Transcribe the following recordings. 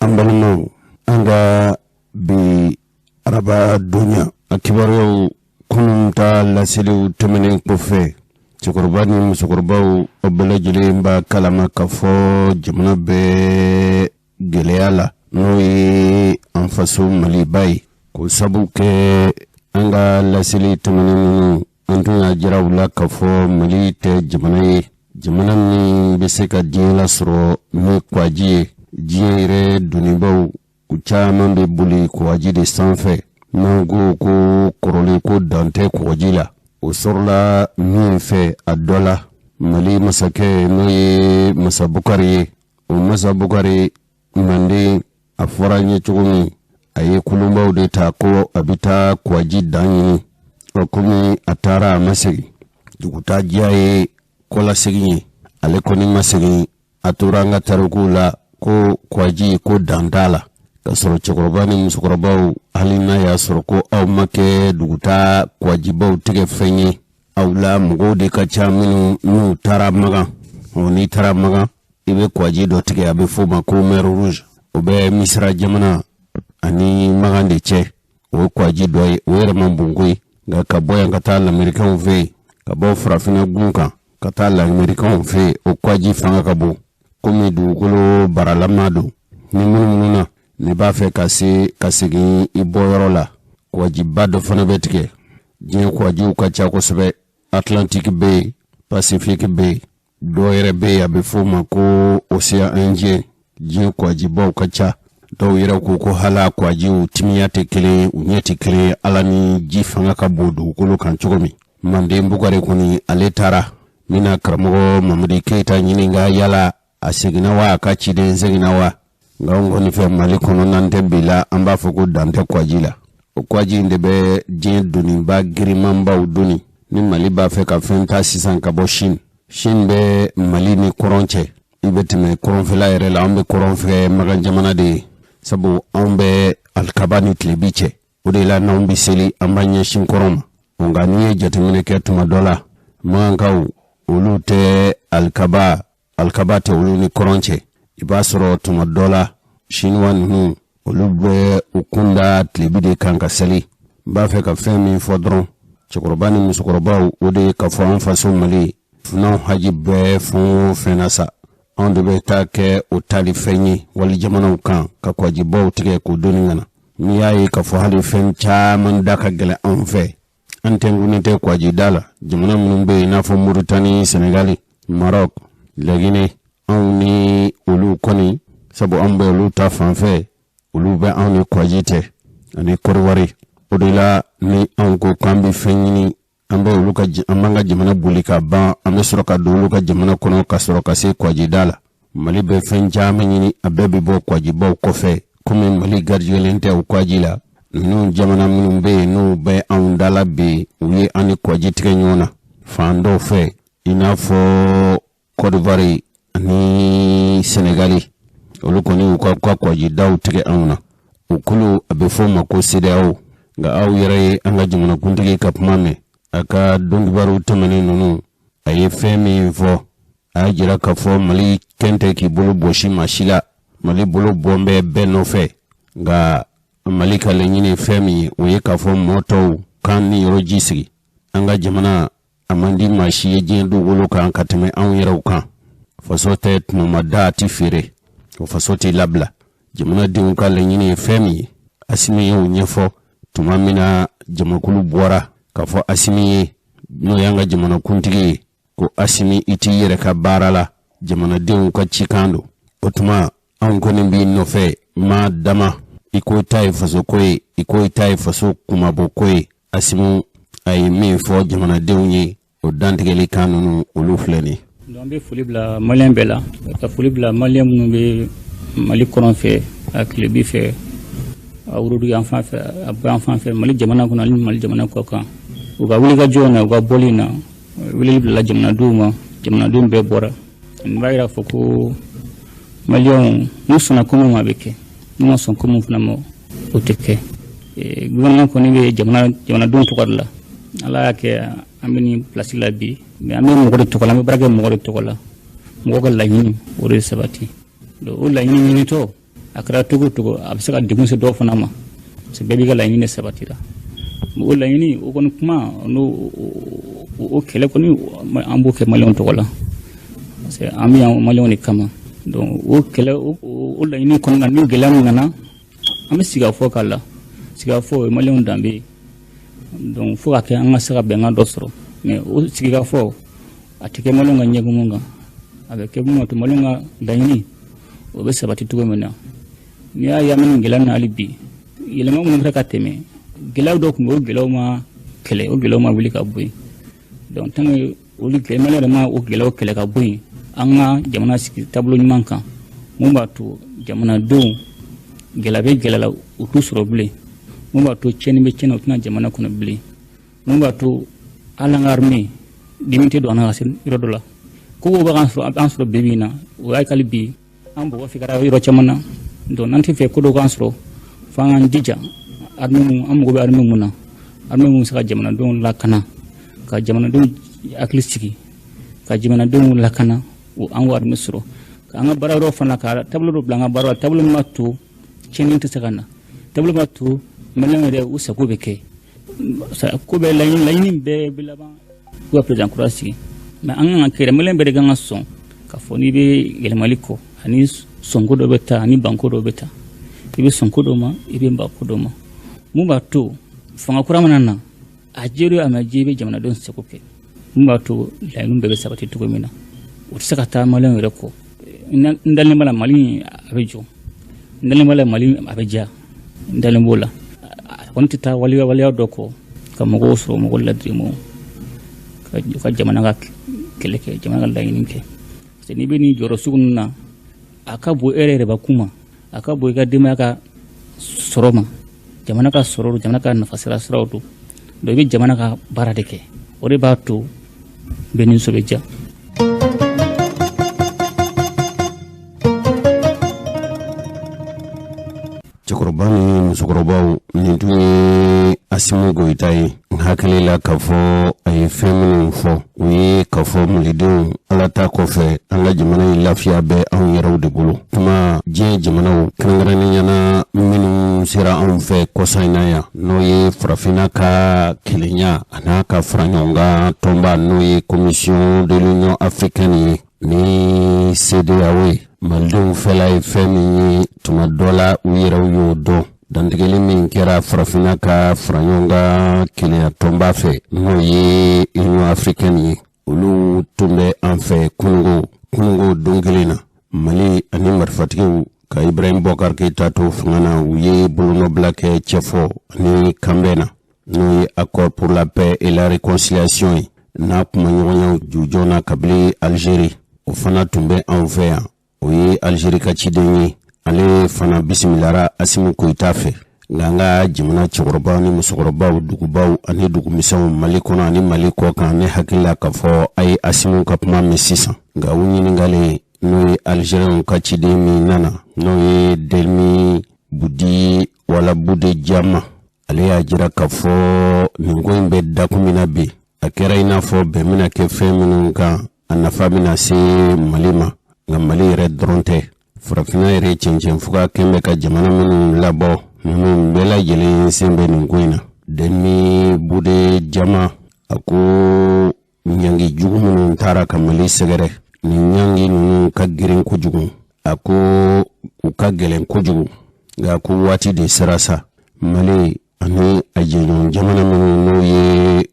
An balimaw, an ka bi araba donya a kibaruyaw kunun ta laseliw tɛmɛnen kɔfɛ, cɛkɔrɔba ni musokɔrɔbaw, aw bɛɛ lajɛlen b'a kalama k'a fɔ jamana bɛ gɛlɛya la, n'o ye an faso Maliba ye, k'o sabu kɛ an ka laseli tɛmɛnen ninnu, an tun y'a jira u la k'a fɔ Mali tɛ jamana ye, jamana min bɛ se ka diɲɛ lasɔrɔ ni kwaji ye. Diɲɛ yɛrɛ donibaw, u caman bɛ boli kɔgɔji de sanfɛ. N'an ko ko kɔrɔlen ko dan tɛ kɔgɔji la, o sɔrɔla min fɛ, a dɔ la Mali masakɛ, n'o ye Masa Bukari ye. O Masa Bukari Manden, a fɔra an ye cogo min, a ye kulunbaw de ta ko a bɛ taa kɔgɔji dan ɲini. Ɔ, komi a taara, a ma segin, dugutaa diya ye kɔlasegin ye, ale kɔni ma segin. A tora an ka tarikuw la ko kɔgɔji ko dan t'a la, k'a sɔrɔ cɛkɔrɔba ni musokɔrɔbaw, hali n'a y'a sɔrɔ ko aw ma kɛ dugutaa kɔgɔjibaw tigɛ fɛn ye, aw la mɔgɔw de ka ca minnu n'u taara Magan. Ɔ, n'i taara Magan, i bɛ kɔgɔji dɔ tigɛ, a bɛ f'o ma ko Mer Rouge. O bɛ Misira jamana ani Magan de cɛ. O ye kɔgɔji dɔ ye, o yɛrɛ man bon koyi. Nka ka bɔ yan ka taa lamɛrikɛnw fɛ yen, ka bɔ Farafinna gun kan ka taa lamɛrikɛnw fɛ yen, o kɔgɔji fanga ka bon, komi dugukolo baralama don. Ni munumunu na, n'i b'a fɛ ka se ka segin i bɔyɔrɔ la, kɔgɔjiba dɔ fana bɛ tigɛ. Diɲɛ kɔgɔjiw ka ca kosɛbɛ. Atlantique bɛ yen, Pacifique bɛ yen, dɔw yɛrɛ bɛ yen, a bɛ f'o ma ko Océan Indien. Diɲɛ kɔgɔjibaw ka ca. Dɔw yɛrɛ ko ko hali a kɔgɔjiw timiya tɛ kelen ye, u ɲɛ tɛ kelen ye, ala ni ji fanga ka bon dugukolo kan cogo min. Manden Bukari kɔni, ale taara. N bɛna karamɔgɔ Mamadi Keyita ɲininka yala a seginna wa, a ka ciden seginna wa. Nka anw kɔni fɛ Mali kɔnɔ, n'an tɛ bi la, an b'a fɔ ko dan tɛ kɔgɔji la. O kɔgɔji in de bɛ diɲɛ doniba girimanbaw doni. Ni Mali b'a fɛ ka fɛn ta sisan ka bɔ Chine, Chine bɛ Mali ni kɔrɔn cɛ, i bɛ tɛmɛ kɔrɔnfɛla yɛrɛ la. An bɛ kɔrɔn fɛ Magan jamana de ye, sabu anw bɛ alikaba ni tilebi cɛ. O de la n'anw bɛ seli, an b'an ɲɛsin kɔrɔn ma. Nka n'i ye jateminɛ kɛ tuma dɔ la, Magankaw, olu tɛ alikaba, alikaba tɛ olu ni kɔrɔn cɛ. I b'a sɔrɔ tuma dɔ la, Siniwa ninnu, olu bɛ u kunda tilebi de kan ka seli. N b'a fɛ ka fɛn min fɔ dɔrɔn, cɛkɔrɔba ni musokɔrɔbaw, o de ye k'a fɔ an faso Mali, n'anw haji bɛɛ fɛn o fɛn na sa, anw de bɛ taa kɛ o tali fɛn ye wali jamanaw kan, ka kɔgɔjibaw tigɛ k'o doni ka na. N'i y'a ye k'a fɔ hali fɛn caman da ka gɛlɛn anw fɛ, an tɛnkunnen tɛ kɔgɔjida la. Jamana minnu bɛ yen, i n'a fɔ Moritani, Senegali, Maroc, Laginɛ, anw ni olu kɔni, sabu an bɛ olu ta fan fɛ, olu bɛ anw ni kɔgɔji tɛ ani Kɔdiwari. O de la ni anw ko k'an bɛ fɛn ɲini, an bɛ olu ka, an b'an ka jamana boli ka ban, an bɛ sɔrɔ ka don olu ka jamana kɔnɔ ka sɔrɔ ka se kɔgɔjida la. Mali bɛ fɛn caman ɲini, a bɛɛ bɛ bɔ kɔgɔjibaw kɔfɛ. Komi Mali garijɛgɛlen tɛ o kɔgɔji la, ninnu jamana minnu bɛ yen, n'u bɛ anw da la bi, u ye an ni kɔgɔji tigɛ ɲɔgɔn na fan dɔw fɛ, i n'a fɔ Kɔdiwari ani Senegali. Olu kɔni y'u ka kɔgɔjidaw tigɛ anw na. O kulu, a bɛ f'o ma ko CEDEAO. Nka aw yɛrɛ ye an ka jamanakuntigi ka kuma mɛn a ka donkibaru tɛmɛnen ninnu. A ye fɛn min fɔ, a y'a jira k'a fɔ Mali kɛn tɛ k'i bolo bɔsi maa si la. Mali bolo bɔn bɛ bɛɛ nɔfɛ. Nka Mali ka laɲini ye fɛn min ye, o ye k'a fɔ mɔɔ tɔw k'an ni yɔrɔ ji sigi. An ka jamana, a man di maa si ye diɲɛ dugukolo kan ka tɛmɛ anw yɛrɛw kan. Faso tɛ tɔnɔmada, a tɛ feere, o faso tɛ labila. Jamanadenw ka laɲini ye fɛn min ye, Asimi y'o ɲɛfɔ tuma min na jamakulu bɔra k'a fɔ Asimi ye, n'o y'an ka jamanakuntigi ye, ko Asimi, i t'i yɛrɛ ka baara la, jamanadenw ka cikan don. O tuma anw kɔni b'i nɔfɛ ma dama. I ko i ta ye fasoko ye, i ko i ta ye faso kunmabɔko ye. Asimu, a ye min fɔ jamanadenw ye, o dantigɛli kan ninnu, olu filɛ nin. An bɛ foli bila Maliyɛn bɛɛ la, ka foli bila Maliyɛn minnu bɛ Mali kɔrɔn fɛ, a tilebi fɛ, a worodugu yan fan fɛ, a bɔ yan fan fɛ, Mali jamana kɔnɔ ani Mali jamana kɔ kan, u ka wulikajɔ na, u ka bɔli na. Weleli bilala jamanadenw ma, jamanadenw bɛɛ bɔra. Nin b'a yira fɔ ko Maliyɛnw n'u sɔnna ko min ma, a bɛ kɛ, n'u ma sɔn ko min fana ma, o tɛ kɛ. Gouvernement kɔni bɛ jamanadenw tɔgɔ de la. Ala y'a kɛ an bɛ nin place la bi, mais an bɛ mɔgɔ de tɔgɔ la, an bɛ baara kɛ mɔgɔ de tɔgɔ la. Mɔgɔ ka laɲini, o de sabati. Donc o laɲini ɲinitɔ, A kɛra cogo o cogo, a bɛ se ka degun se dɔw fana ma, parce que bɛɛ b'i ka laɲini de sabatira. O laɲini o kɔni kuma n'o o kɛlɛ kɔni, an b'o kɛ maliyɛnw tɔgɔ la, parce que an bɛ yan maliyɛnw de kama. Donc o kɛlɛ, o laɲini kɔnɔna na, ni gɛlɛya min nana, an bɛ sigikafɔ k'a la. Sigikafɔ, o ye maliyɛnw danbe ye. Donc fo ka kɛ an ka se ka bɛnkan dɔ sɔrɔ. Mais o sigikafɔ, a tɛ kɛ maliyɛnw ka ɲɛgumu kan, a bɛ kɛ mun to maliyɛnw ka laɲini o bɛ sabati cogo min na. N'i y'a ye an bɛ nin gɛlɛya na hali bi, yɛlɛma minnu kɛra ka tɛmɛ, gɛlɛya dɔw tun bɛ, o gɛlɛyaw ma kɛlɛ, o gɛlɛyaw ma wuli ka bɔ yen. Donc tant que olu gɛlɛya, maliyɛn yɛrɛ ma o gɛlɛyaw kɛlɛ ka bɔ yen, an ka jamana sigi taabolo ɲuman kan, mun b'a to jamanadenw gɛlɛya bɛ gɛlɛya la, u t'u sɔrɔ bilen, mun b'a to tiɲɛni bɛ tiɲɛna, u tɛna jamana kɔnɔ bilen, mun b'a to hali an ka armée dimi tɛ don an na ka se yɔrɔ dɔ la. Ko ko bɛ k'an sɔrɔ, an sɔrɔ bi bi in na, o y'a k'ali bi an bɔgɔ figara yɔrɔ caman na. Donc n'an tɛ fɛ ko dɔ k'an sɔrɔ, f'an k'an jija armée mun, an mago bɛ armée mun na, armée mun bɛ se ka jamanadenw lakana, ka jamanadenw hakili sigi, ka jamanadenw lakana, o an k'o armée sɔrɔ. K'an ka baara yɔrɔ fana, ka taabolo dɔ bila an ka baara la, taabolo min b'a to tiɲɛni tɛ se ka na, taabolo b'a to maliyɛnw yɛrɛ u sago bɛ kɛ. Ko bɛɛ laɲini, laɲini bɛɛ bɛ laban k'u ka président kura sigi. Mais an kan ka kɛ, maliyɛn bɛɛ de kan ka sɔn k'a fɔ n'i bɛ yɛlɛmali kɔ, ani sɔnko dɔ bɛ taa, ani banko dɔ bɛ taa. I bɛ sɔn ko dɔ ma, i bɛ ban ko dɔ ma. Mun b'a to fanga kura mana na, a jɛra a ma jɛ, i bɛ jamanadenw sago kɛ, mun b'a to laɲiniw bɛɛ bɛ sabati cogo min na. O tɛ se ka taa maliyɛnw yɛrɛ kɔ. N dalen b'a la, Mali a bɛ jɔ. N dalen b'a la, Mali a bɛ diya. N dalen b'o la. A kɔni tɛ taa waleya waleya dɔ kɔ, ka mɔgɔw sɔrɔ, mɔgɔw ladirimaw ka jamana ka kɛlɛ kɛ, jamana ka laɲini kɛ. Parce que n'i bɛ nin jɔyɔrɔ sugu ninnu na, a ka bon e yɛrɛ yɛrɛbakun ma, a ka bon i ka denbaya ka sɔrɔ ma, jamana ka sɔrɔ don, jamana ka nafa sira siraw don. Donc i bɛ jamana ka baara de kɛ, o de b'a to bɛɛ nisɔn bɛ diya. Cɛkɔrɔba ni musokɔrɔbaw, nin tun ye Asimi Goyita ye. N hakili la k'a fɔ a ye fɛn minnu fɔ, o ye k'a fɔ malidenw, Ala ta kɔfɛ, an ka jamana in lafiya bɛ anw yɛrɛw de bolo. Kuma diɲɛ jamanaw, kɛrɛnkɛrɛnnenya na minnu sera anw fɛ kɔsa in na yan, n'o ye farafinna ka kelenya a n'a ka faraɲɔgɔnkan tɔnba, n'o ye Commission de l'Union africaine ye ni CEDEAO ye, malidenw fɛla ye fɛn min ye, tuma dɔ la u yɛrɛw y'o dɔn. Dantigɛli min kɛra farafinna ka faraɲɔgɔnkan kelenya tɔnba fɛ, n'o ye Union africaine ye, olu tun bɛ an fɛ kunungo don kelen na. Mali ani marifatigiw ka Ibrahim Bɔkar Keyita to fanga na, u ye bolonɔbila kɛ cɛfɔ ani kanbɛn na, n'o ye accord pour la paix et la réconciliation ye, n'a kumaɲɔgɔnyaw jujɔn na kabini Algérie. O fana tun bɛ anw fɛ yan, o ye Algérie ka ciden ye. Ale fana bisimilara Asimi Goyita fɛ. Nka an ka jamana cɛkɔrɔbaw ni musokɔrɔbaw, dugubaw ani dugumisɛnw, Mali kɔnɔ ani Mali kɔ kan, ne hakili la k'a fɔ a ye Asimi ka kuma mɛn sisan. Nka u ɲininkalen, n'o ye Algérienw ka ciden min nana, n'o ye Delmi Budi wala Bude Jama, ale y'a jira k'a fɔ nin ko in bɛ dakun min na bi, a kɛra i n'a fɔ bɛn bɛna kɛ fɛn minnu kan, a nafa bɛna se Mali ma. Nka Mali yɛrɛ dɔrɔn tɛ, farafinna yɛrɛ cɛncɛn fuga kɛn bɛ ka jamana minnu labɔ, ninnu bɛɛ lajɛlen sen bɛ nin ko in na. Delmi Bude Jama, a ko ɲangi jugu minnu taara ka Mali sɛgɛrɛ, nin ɲangi ninnu ka girin kojugu, a ko u ka gɛlɛn kojugu. Nka ko waati de sera sa, Mali ani a jɛɲɔgɔn jamana minnu n'o ye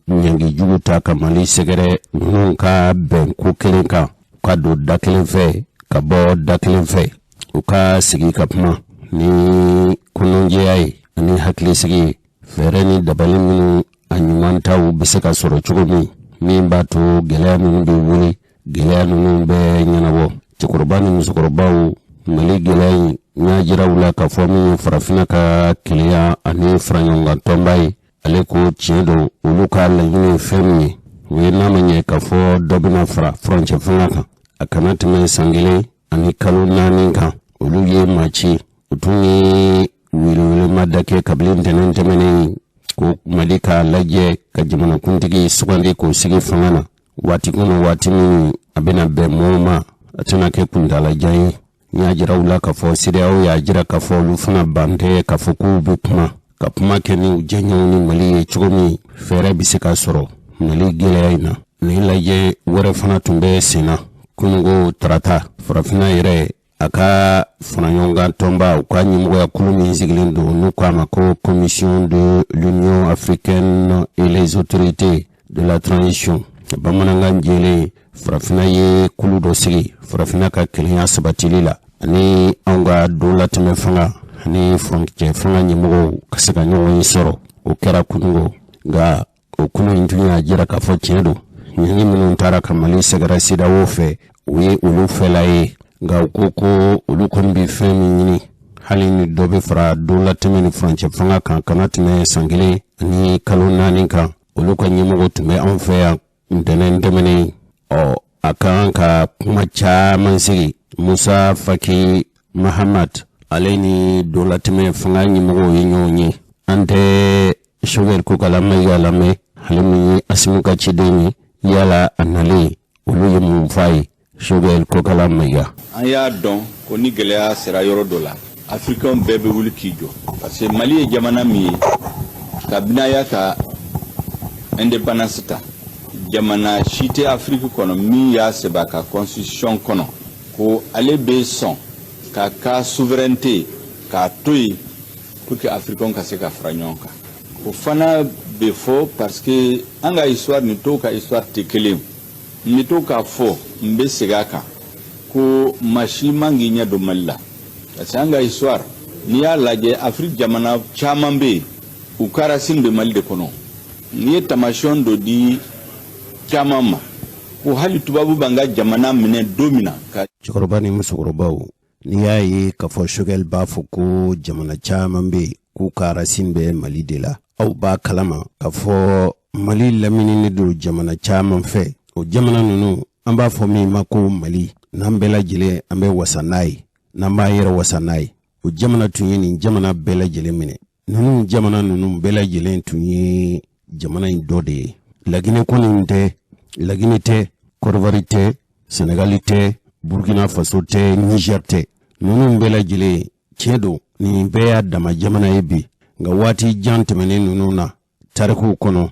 ɲangi jugu ta ka Mali sɛgɛrɛ, ninnu ka bɛn ko kelen kan, ka don da kelen fɛ ka bɔ da kelen fɛ, u ka sigi ka kuma ni kɔnɔjɛya ye ani hakilisigi ye, fɛɛrɛ ni dabali minnu a ɲuman taw bɛ se ka sɔrɔ cogo min, min b'a to gɛlɛya minnu bɛ wuli, gɛlɛya ninnu bɛ ɲɛnabɔ. Cɛkɔrɔba ni musokɔrɔbaw, Mali gɛlɛya in, n y'a jira u la k'a fɔ min ye farafinna ka kelenya ani faraɲɔgɔnkan tɔnba ye, ale ko tiɲɛ don, olu ka laɲini ye fɛn min ye, o ye n'a ma ɲɛ k'a fɔ dɔ bɛna fara furancɛ fanga kan, a kana tɛmɛ san 1 ani kalo 4 kan. Olu ye maa ci, u tun ye welewelema da kɛ kabini ntɛnɛn tɛmɛnen ko Mali k'a lajɛ ka jamanakuntigi sugandi k'o sigi fanga na waati kɔnɔ, waati min a bɛna bɛn mɔgɔw ma, a tɛna kɛ kuntaalajan ye. N y'a jira u la k'a fɔ CEDEAO y'a jira k'a fɔ olu fana ban tɛ k'a fɔ k'u bɛ kuma ka kuma kɛ ni u jɛɲɔgɔn ni Mali ye cogo min fɛɛrɛ bɛ se ka sɔrɔ Mali gɛlɛya in na. Nin lajɛ wɛrɛ fana tun bɛ sen na kununko tarata farafinna yɛrɛ a ka faraɲɔgɔnkan tɔnba u ka ɲɛmɔgɔya kulu min sigilen don n'u k'a ma ko commission de l'union africaine et les autorités de la transition bamanankan jɛlen farafinna ye kulu dɔ sigi farafinna ka kelenya sabatili la ani anw ka donlatɛmɛ fanga ani furancɛ fanga ɲɛmɔgɔw ka se ka ɲɔgɔn sɔrɔ o kɛra kununko nka o kulu in tun y'a jira k'a fɔ tiɲɛ don ɲangi minnu taara ka mali sɛgɛrɛ CEDEAO fɛ o ye olu fɛla ye nka u ko ko olu kɔni bɛ fɛn min ɲini hali ni dɔ bɛ fara donlatɛmɛ ni furancɛ fanga kan kana tɛmɛ san kelen ani kalo naani kan olu ka ɲɛmɔgɔ tun bɛ anw fɛ yan ntɛnɛn tɛmɛnen ɔ a kan ka kuma caman sigi musa faki mahamad ale ni donlatɛmɛ fanga ɲɛmɔgɔw ye ɲɔgɔn ye an tɛ Choguel Kokalla Maïga lamɛn ale min ye Asimi ka ciden ye yala a nalen olu ye mun f'a ye Choguel Kokalla Maïga. An y'a dɔn ko ni gɛlɛya sera yɔrɔ dɔ la afirikɛnw bɛɛ bɛ wuli k'i jɔ parce que mali ye jamana min ye kabini a y'a ka indépendance ta jamana si tɛ afiriki kɔnɔ min y'a sɛbɛn a ka constitution kɔnɔ ko ale bɛ sɔn k'a ka souveraineté k'a to yen pour que africains ka se ka fara ɲɔgɔn kan o fana bɛ fɔ parce que an ka histoire ni tɔw ka histoire tɛ kelen n bɛ to k'a fɔ n bɛ segin a kan ko maa si man k'i ɲɛ don mali la parce que an ka histoire n'i y'a lajɛ afiriki jamana caman bɛ yen u ka racine bɛ mali de kɔnɔ n'i ye taamasiyɛn dɔ di caman ma ko hali tubabu b'an ka jamana minɛ don min na ka cɛkɔrɔba ni musokɔrɔbaw n'i y'a ye k'a fɔ Choguel b'a fɔ ko jamana caman bɛ yen k'u ka racine bɛ mali de la aw b'a kalama k'a fɔ mali lamininen don jamana caman fɛ o jamana ninnu an b'a fɔ min ma ko mali n'an bɛɛ lajɛlen an bɛ wasa n'a ye n'an b'an yɛrɛ wasa n'a ye o jamana tun ye nin jamana bɛɛ lajɛlen minɛ ninnu jamana ninnu bɛɛ lajɛlen tun ye jamana in dɔ de ye laginɛ kɔni tɛ laginɛ tɛ kɔdiwari tɛ senegali tɛ burkina faso tɛ niger tɛ ninnu bɛɛ lajɛlen tiɲɛ don nin bɛɛ y'a dama jamana ye bi nka waati jan tɛmɛnen ninnu na tarikuw kɔnɔ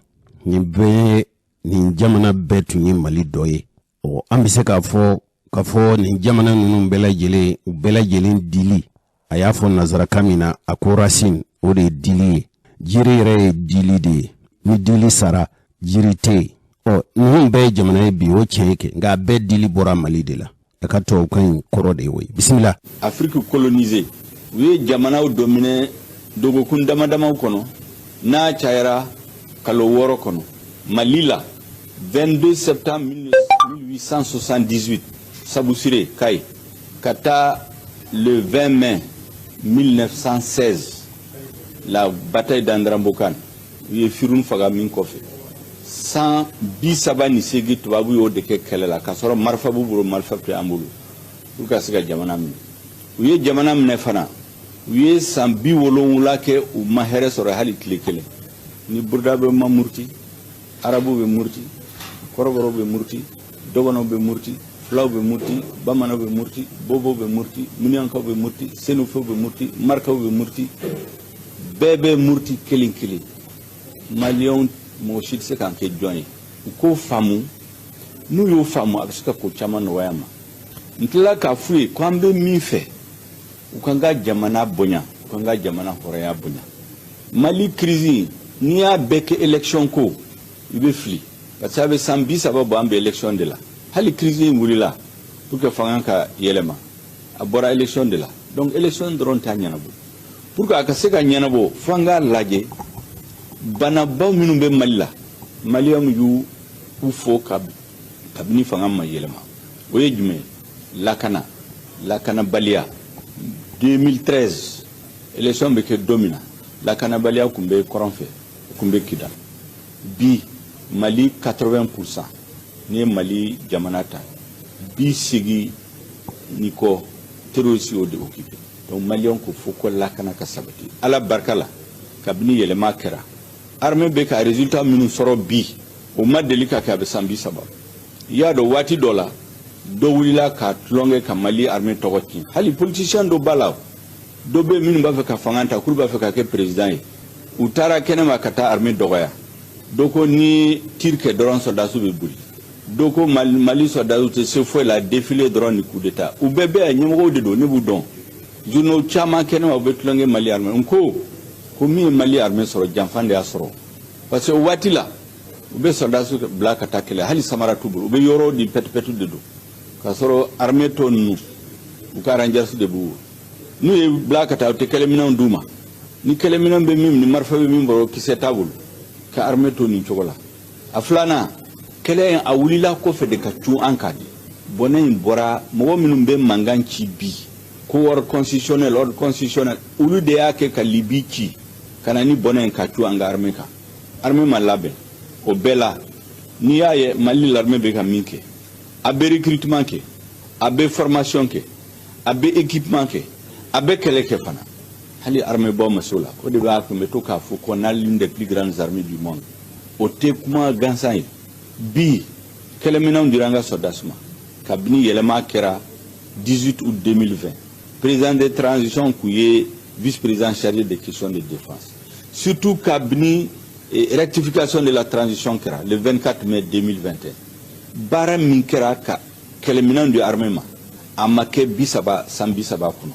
nin bɛɛ nin jamana bɛɛ tun ye mali dɔ ye ɔ an bɛ se k'a fɔ k'a fɔ nin jamana ninnu bɛɛ lajɛlen u bɛɛ lajɛlen dili a y'a fɔ nanzarakan min na a ko racine o de ye dili ye jiri yɛrɛ ye dili de ye ni dili sara jiri tɛ yen ɔ ninnu bɛɛ ye jamana ye bi o tiɲɛ ye kɛ nka a bɛɛ dili bɔra mali de la a ka tubabukan in kɔrɔ de ye o ye bisimila. Afrique colonisée u ye jamanaw dɔ minɛ dɔgɔkun dama damaw kɔnɔ n'a cayara kalo 6 kɔnɔ mali la 22 septembre 1878 Sabusire Kayi ka taa le 20 mai 1916 la bataille d'Andéramboukane u ye Firun faga min kɔfɛ san 38 tubabu y'o de kɛ kɛlɛ la k'a sɔrɔ marifa b'u bolo marifa tɛ an bolo pour ka se ka jamana minɛ u ye jamana minɛ fana u ye san 70 kɛ u ma hɛrɛ sɔrɔ hali tile kelen ni burudabɛ ma muruti arabu bɛ muruti kɔrɔbɔrɔw bɛ muruti dɔgɔnɔw bɛ muruti fulaw bɛ muruti bamananw bɛ muruti bobow bɛ muruti miniyankaw bɛ muruti senufɛw bɛ muruti marakaw bɛ muruti bɛɛ bɛ muruti kelen kelen maliyɛnw mɔgɔ si tɛ se k'an kɛ jɔn ye u k'o faamu n'u y'o faamu a bɛ se ka ko caman nɔgɔya ma n tilala k'a f'u ye ko an bɛ min fɛ u k'an ka jamana bonya u k'an ka jamana hɔrɔnya bonya mali crise n'i y'a bɛɛ kɛ élection ko i bɛ fili parce que a bɛ san 30 bɔ an bɛ élection de la hali crise in wulila pour que fanga ka yɛlɛma a bɔra élection de la donc élection dɔrɔn t'a ɲɛnabɔ pour que a ka se ka ɲɛnabɔ fo an k'a lajɛ banabaw minnu bɛ mali la maliyɛnw y'u u fo kabini fanga ma yɛlɛma o ye jumɛn lakana lakanabaliya 2013 élection bɛ kɛ don min na lakanabaliya tun bɛ kɔrɔn fɛ o tun bɛ kida bi mali 80% n'i ye mali jamana ta 80 ni kɔ terroriste y'o de occupé donc maliyɛnw ko fo ko lakana ka sabati ala barika la kabini yɛlɛma kɛra armée bɛ ka résultat minnu sɔrɔ bi o ma deli ka kɛ a bɛ san 30 i y'a dɔn waati dɔ la Dɔ wulila ka tulonkɛ ka Mali armée tɔgɔ tiɲɛ. Hali politicien dɔ b'a la, dɔ bɛ minnu b'a fɛ ka fanga ta, k'olu b'a fɛ ka kɛ président ye. U taara kɛnɛma ka taa armée dɔgɔya. Dɔ ko ni tir kɛ dɔrɔn, sɔrɔdasiw bɛ boli. Dɔ ko Mali sɔrɔdasiw tɛ se foyi la, défilé dɔrɔn ni coup d'état. U bɛɛ bɛ yan, ɲɛmɔgɔw de don, ne b'u dɔn. Journaux caman kɛnɛma, u bɛ tulonkɛ Mali armée. N ko ko min ye Mali armée sɔrɔ, janfan de y'a sɔrɔ, parce que o waati la, u bɛ sɔrɔdasiw bila ka taa kɛlɛ, hali samara t'u bolo, u bɛ yɔrɔ di pɛtipɛti de don, k'a sɔrɔ armée tɔ ninnu, u ka rangers de b'u bolo. N'u ye bila ka taa, u tɛ kɛlɛminɛnw d'u ma. Ni kɛlɛminɛn bɛ min, ni marifa bɛ min bolo, kisɛ t'a bolo, ka armée to nin cogo la. A filanan, kɛlɛ in a wulila kɔfɛ de ka cun an kan de. Bɔnɛ in bɔra mɔgɔ minnu bɛ mankan ci bi ko ordre constitutionnel, ordre constitutionnel, olu de y'a kɛ ka Libi ci ka na ni bɔnɛ in ka cun an ka armée kan. Armée ma labɛn o bɛɛ la. N'i y'a ye Mali l'armée bɛ ka min kɛ, a bɛ recrutement kɛ, a bɛ formation kɛ, a bɛ équipement kɛ, a bɛ kɛlɛ kɛ fana, hali armée baw ma se o la. O de b'a kun bɛ to k'a fɔ qu'on a l'une des plus grandes armées du monde. O tɛ kuma gansan ye. Bi, kɛlɛminɛnw dira an ka sɔrɔdasi ma kabini yɛlɛma kɛra 18 août 2020. Président de transition kun ye vice-président chargé des questions de défense. Surtout kabini rectification de la transition kɛra le 24 mai 2021, baara min kɛra ka kɛlɛminɛnw di armée ma, a ma kɛ 30 san 30 kɔnɔ.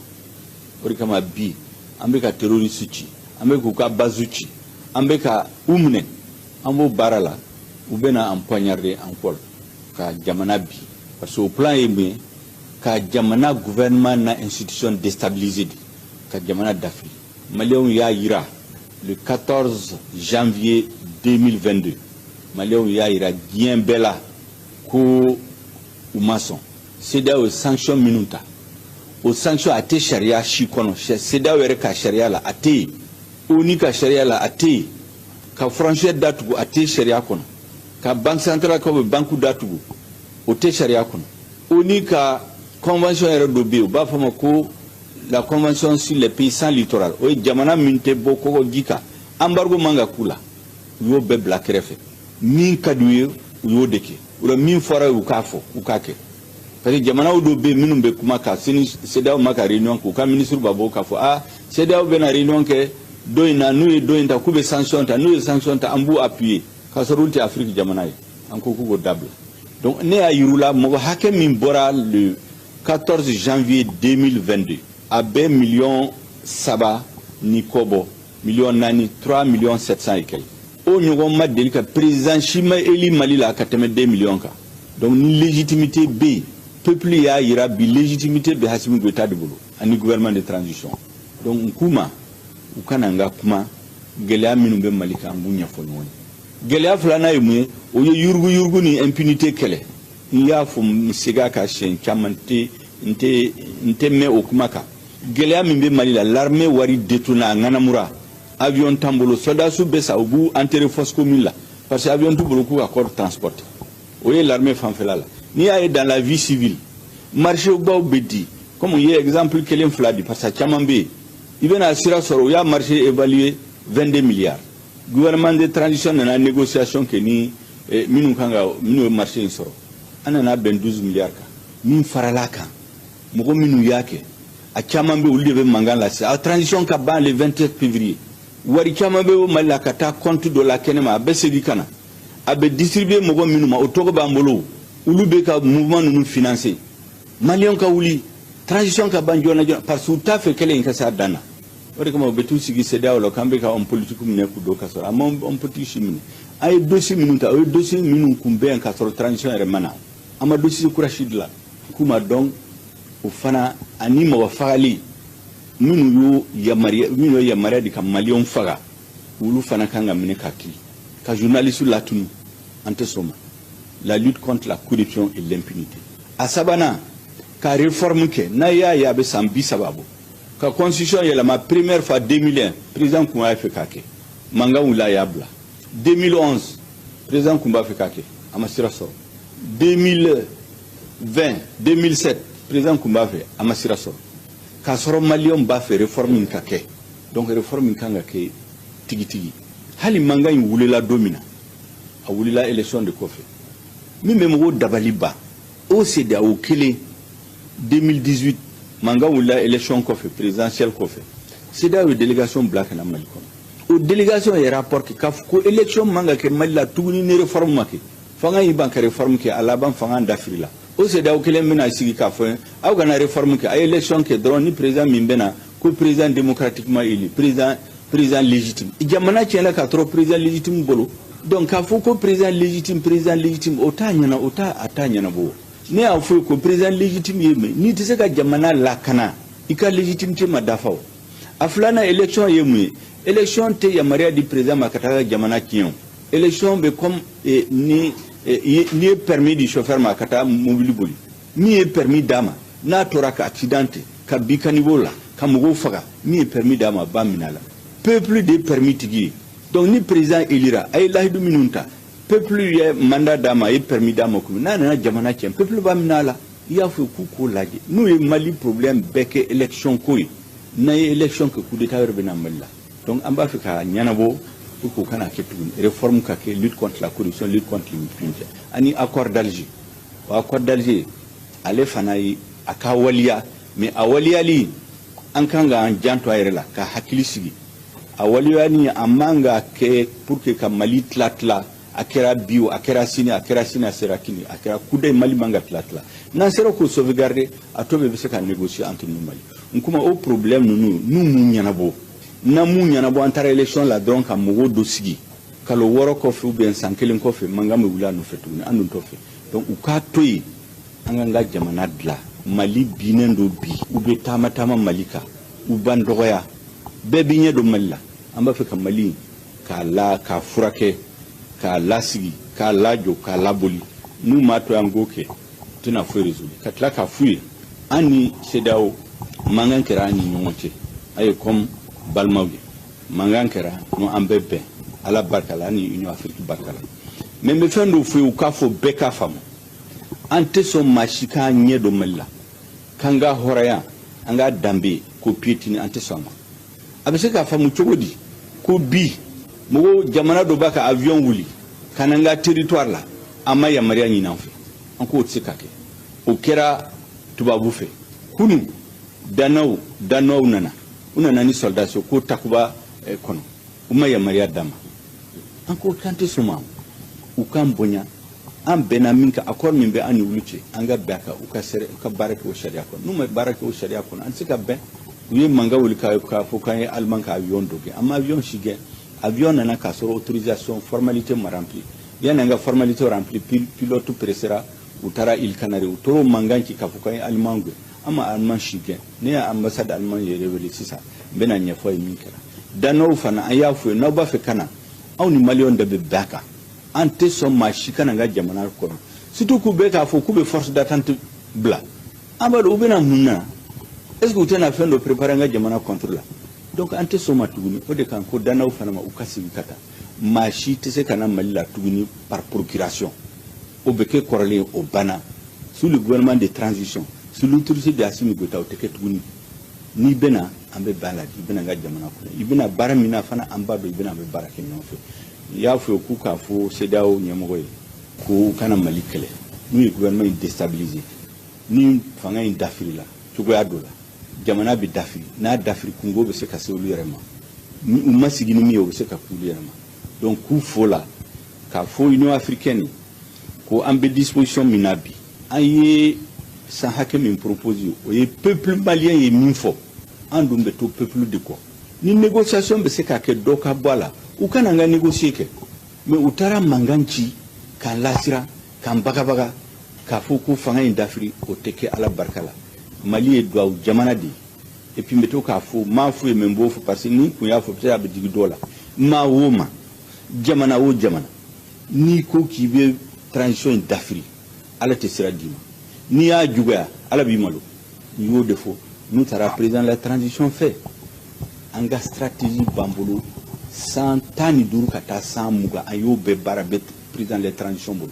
O de kama bi, an bɛ ka terroriste ci, an bɛ k'u ka base ci, an bɛ ka u minɛ, an b'o baara la. U bɛ na an poignarder encore ka jamana bi, parce que o plan ye mun ye? Ka jamana gouvernement na institution déstabiliser de, ka jamana dafiri. Maliyɛnw y'a yira le 14 janvier 2022, Maliyɛnw y'a yira diɲɛ bɛɛ la ko u ma sɔn. CEDEAO ye sanction minnu ta, o sanction a tɛ sariya si kɔnɔ. CEDEAO yɛrɛ ka sariya la, a tɛ yen. ONU ka sariya la, a tɛ yen. Ka frontière datugu, a tɛ sariya kɔnɔ. Ka banque centrale ka bɛ banque datugu, o tɛ sariya kɔnɔ. ONU ka convention yɛrɛ dɔ bɛ yen, u b'a fɔ ma ko la convention sur les pays sans littoral, o ye jamana min tɛ bɔ kɔgɔji kan, embargo man ka k'u la. U y'o bɛɛ bila kɛrɛfɛ. Min ka di u ye, u y'o de kɛ. O la, min fɔra u k'a fɔ, u k'a kɛ, parce que jamanaw dɔw bɛ yen minnu bɛ kuma ka sini CEDEAO ma ka réunion kɛ, u ka ministre b'a bɔ k'a fɔ: ah, CEDEAO bɛna réunion kɛ don in na, n'u ye don in ta k'u bɛ sanction ta, n'u ye sanction ta, an b'u appuyer, k'a sɔrɔ olu tɛ Afrique jamana ye. An ko k'u k'o dabila. Donc ne y'a yir'u la, mɔgɔ hakɛ min bɔra le 14 janvier 2022, a bɛ miliyɔn 3 ni kɔ bɔ, miliyɔn 4, 3 millions 700 et quelques. O ɲɔgɔn ma deli ka président si ma élu Mali la ka tɛmɛ 2 millions kan. Donc ni légitimité bɛ yen, peuple y'a yira bi, légitimité bɛ Assimi Goïta de bolo ani gouvernement de transition. Donc n k'u ma, u kana n ka kuma gɛlɛya minnu bɛ Mali kan, an b'u ɲɛfɔ ɲɔgɔn ye. Gɛlɛya filanan ye mun ye? O ye yuruguyurugu ni impunité kɛlɛ. N y'a fɔ, n segin a kan siɲɛ caman, tɛ n tɛ n tɛ mɛn o kuma kan. Gɛlɛya min bɛ Mali la, l'armée wari détourné, a ŋanamura, avion t'an bolo, soldats bɛ sa, u b'u enterrer fosse commune la, parce que avion t'u bolo k'u ka corps transporter. O ye l'armée fanfɛla la. N'i y'a ye, dans la vie civile, marché baw bɛ di, comme u ye exemple kelen fila di, parce que caman bɛ yen, i bɛna sira sɔrɔ, u y'a marché évalué 22 milliards. Gouvernement de transition nana négociation kɛ ni minnu kan ka minnu ye marché in sɔrɔ, an nana bɛn 12 milliards kan. Min farala kan, mɔgɔ minnu y'a kɛ, a caman bɛ, olu de bɛ mankan la sisan. A transition ka ban le 27 février, wari caman bɛ o Mali la ka taa compte dɔ la kɛnɛma, a bɛ segin ka na, a bɛ distribuer mɔgɔ minnu ma, o tɔgɔ b'an bolo, olu bɛ ka mouvement ninnu financer. Maliyɛnw ka wuli, transition ka ban joona joona, parce que u t'a fɛ kɛlɛ in ka se a dan na. O de kama u bɛ t'u sigi CEDEAO la k'an bɛ ka homme politique minɛ k'u don, ka sɔrɔ an ma homme politique si minɛ. An ye dossier minnu ta, o ye dossier minnu kun bɛ yan k'a sɔrɔ transition yɛrɛ ma na. An ma dossier kura si dilan k'u ma. Donc o fana ani mɔgɔ fagali minnu y'o yamaruya, minnu ye yamaruya di ka Maliyɛnw faga, olu fana kan ka minɛ ka kiiri. Ka journaliste latunu, an tɛ sɔn ma. La lutte contre la corruption et l'impunité. A sabanan, ka réforme kɛ. N'a y'a ye a bɛ san 30 bɔ ka constitution yɛlɛma, première fois 2001, président kun b'a fɛ k'a kɛ, mankan wulila, a y'a bila. 2011, président kun b'a fɛ k'a kɛ, a ma sira sɔrɔ. 2020, 2007, président kun b'a fɛ, a ma sira sɔrɔ, k'a sɔrɔ Maliyɛnw b'a fɛ réforme in ka kɛ. Donc réforme in kan ka kɛ tigitigi. Hali mankan in wulila don min na, a wulila élection de kɔfɛ. Min bɛ mɔgɔw dabali ban. O CEDEAO kelen, 2018 mankan wulila élection kɔfɛ, présidentielle kɔfɛ, CEDEAO ye délégation bila ka na Mali kɔnɔ. O délégation ye rapport kɛ k'a fɔ ko élection man ka kɛ Mali la tuguni ni réforme ma kɛ. Fanga y'i ban ka réforme kɛ, a laban fanga dafirila. O CEDEAO kelen bɛna sigi k'a fɔ aw kana réforme kɛ, a ye élection kɛ dɔrɔn, ni président min bɛna ko président démocratiquement élu, président légitime. Jamana tiɲɛna k'a tɔrɔ président légitime bolo. Donc k'a fɔ ko président légitime, président légitime, o t'a ɲɛna, o t'a a t'a ɲɛnabɔ. Ne y'a fɔ ko président légitime ye min, n'i tɛ se ka jamana lakana, i ka légitimité ma dafa. O a filanan, élection ye mun ye? Élection tɛ yamaruya di président ma ka taa jamana tiɲɛ. O élection bɛ comme ni n'i ye permis di chauffeur ma ka taa mobili boli, min ye permis d'a ma, n'a tora ka accidenté, ka bin caniveau la, ka mɔgɔw faga, min ye permis d'a ma, ba minɛ a la. Peuple de ye permis tigi ye. Donc ni président élira, a ye lahidu minnu ta, peuple ye mandat d'a ma, a ye permis d'a ma, komi n'a nana jamana tiɲɛ, peuple b'a minɛ a la. I y'a fɔ k'u k'o lajɛ. N'u ye Mali problème bɛɛ kɛ élection ko ye, n'an ye élection kɛ, coup d'état wɛrɛ bɛ na Mali la. Donc an b'a fɛ k'a ɲɛnabɔ pour que o kana kɛ tuguni. Réforme ka kɛ, lutte contre la corruption, lutte contre l'impunité, ani accord d'Alger. O accord d'Alger, ale fana ye a ka waliya, mais a waliyali, an kan k'an janto a yɛrɛ la, ka hakili sigi. A waliyali, a man ka kɛ pour que ka Mali tila tila. A kɛra bi o, a kɛra sini, a kɛra sini, a sera kini, a kɛra kudayi, Mali man ka tila tila. N'an sera k'o sauvegarder, a tɔ bɛɛ bɛ se ka négocier entre nous. Mali n kuma, o problème ninnu, n'u m'u ɲɛnabɔ, n'an m'u ɲɛnabɔ, an taara élection la dɔrɔn ka mɔgɔw dɔ sigi, kalo 6 kɔfɛ ou bien san kelen kɔfɛ, mankan bɛ wuli a nɔfɛ tuguni. An dun t'o fɛ. Donc u k'a to yen, an k'an ka jamana dilan. Mali binnen don bi, u bɛ taama taama Mali kan, u b'an dɔgɔya, bɛɛ b'i ɲɛ don Mali la. An b'a fɛ ka Mali k'a la k'a furakɛ, k'a lasigi, k'a lajɔ, k'a laboli. N'u m'a to an k'o kɛ, u tɛna foyi résoudre. Ka tila k'a f'u ye, an ni CEDEAO, mankan kɛra an ni ɲɔgɔn cɛ, a ye comme balimaw ye, mankan kɛra n'o, an bɛɛ bɛn Ala barika la, an ni Union Afrique barika la. Mais n bɛ fɛn dɔ f'u ye, u k'a fɔ bɛɛ k'a faamu: an tɛ sɔn maa si k'an ɲɛ don Mali la, k'an ka hɔrɔnya, an ka danbe ko piétiner. An tɛ sɔn a ma. A bɛ se k'a faamu cogo di ko bi mɔgɔw, jamana dɔ b'a ka avion wuli ka na n ka territoire la, an ma yamaruya ɲini an fɛ? An k'o tɛ se ka kɛ. O kɛra tubabu fɛ kunun. Danaw nana, u nana ni soldats ko Takuba kɔnɔ, u ma yamaruya d'a ma. An ko k'an tɛ sɔn ma. U k'an bonya, an bɛnna min kan, accord min bɛ an ni olu cɛ, an ka bɛn a kan. U ka sɛrɛ, u ka baara kɛ o sariya kɔnɔ. N'u ma baara kɛ o sariya kɔnɔ, an tɛ se ka bɛn. U ye mankan wuli k'a fɔ k'an ye Allemand ka avion dɔ gɛn. An ma avion si gɛn. Avion nana k'a sɔrɔ autorisation, formalité ma rempli. Yanni an ka formalité rempli, pilote pressera, u taara îles Canaries. U tor'o mankan ci k'a fɔ k'an ye Allemand gɛn. An ma Allemand si gɛn. Ne ye ambassade allemand yɛrɛ wele sisan, n bɛna ɲɛfɔ ye min kɛra. Danaw fana, an y'a fɔ ye, n'aw b'a fɛ ka na, anw ni Maliyɛnw de bɛ bɛn a kan. An tɛ sɔn maa si kana n ka jamana kɔnɔ, surtout k'u bɛ k'a fɔ k'u bɛ force d'attente bila. An b'a dɔn u bɛna mun na. Est ce que u tɛna fɛn dɔ préparer an ka jamana contre la? Donc an tɛ sɔn ma tuguni. O de kan ko danaw fana ma, u ka sigi ka taa. Maa si tɛ se ka na Mali la tuguni par procuration. O bɛ kɛ kɔrɔlen, o banna. Sous le gouvernement de transition, sous l'autorité de Assimi Goïta, o tɛ kɛ tuguni. N'i bɛna, an bɛ bɛn a la. I bɛna n ka jamana kɔnɔ, i bɛna baara min na fana, an b'a dɔn i bɛna, an bɛ baara kɛ ɲɔgɔn fɛ. I y'a fɔ k'u k'a fɔ CEDEAO ɲɛmɔgɔ ye ko u kana Mali kɛlɛ. N'u ye gouvernement in déstabiliser, ni fanga in dafirila cogoya dɔ la, jamana bɛ dafiri. N'a dafiri, kungo bɛ se ka se olu yɛrɛ ma. U ma sigi ni min ye, o bɛ se ka k'olu yɛrɛ ma. Donc k'u fo la, k'a fɔ Union africaine ko an bɛ disposition min na bi, an ye san hakɛ min propose, o ye peuple malien ye min fɔ, an dun bɛ to peuple de kɔ. Ni négociation bɛ se ka kɛ, dɔ ka bɔ a la, u kana an ka négocier kɛ. Mais u taara mankan ci k'an lasiran, k'an bagabaga, k'a fɔ ko fanga in dafiri. O tɛ kɛ Ala barika la. Mali ye duwawu jamana de ye. Et puis n bɛ to k'a fɔ, n m'a f'u ye, mais n b'o fɔ parce que ni kun y'a fɔ, peut-être a bɛ digi dɔw la. Maa o maa, jamana o jamana, n'i ko k'i bɛ transition in dafiri, Ala tɛ sira d'i ma. N'i y'a juguya, Ala b'i malo. N y'o de fɔ. N'u taara président de la transition fɛ, an ka stratégie b'an bolo, san 15 ka taa san 20, an y'o bɛɛ baara bɛɛ président de la transition bolo.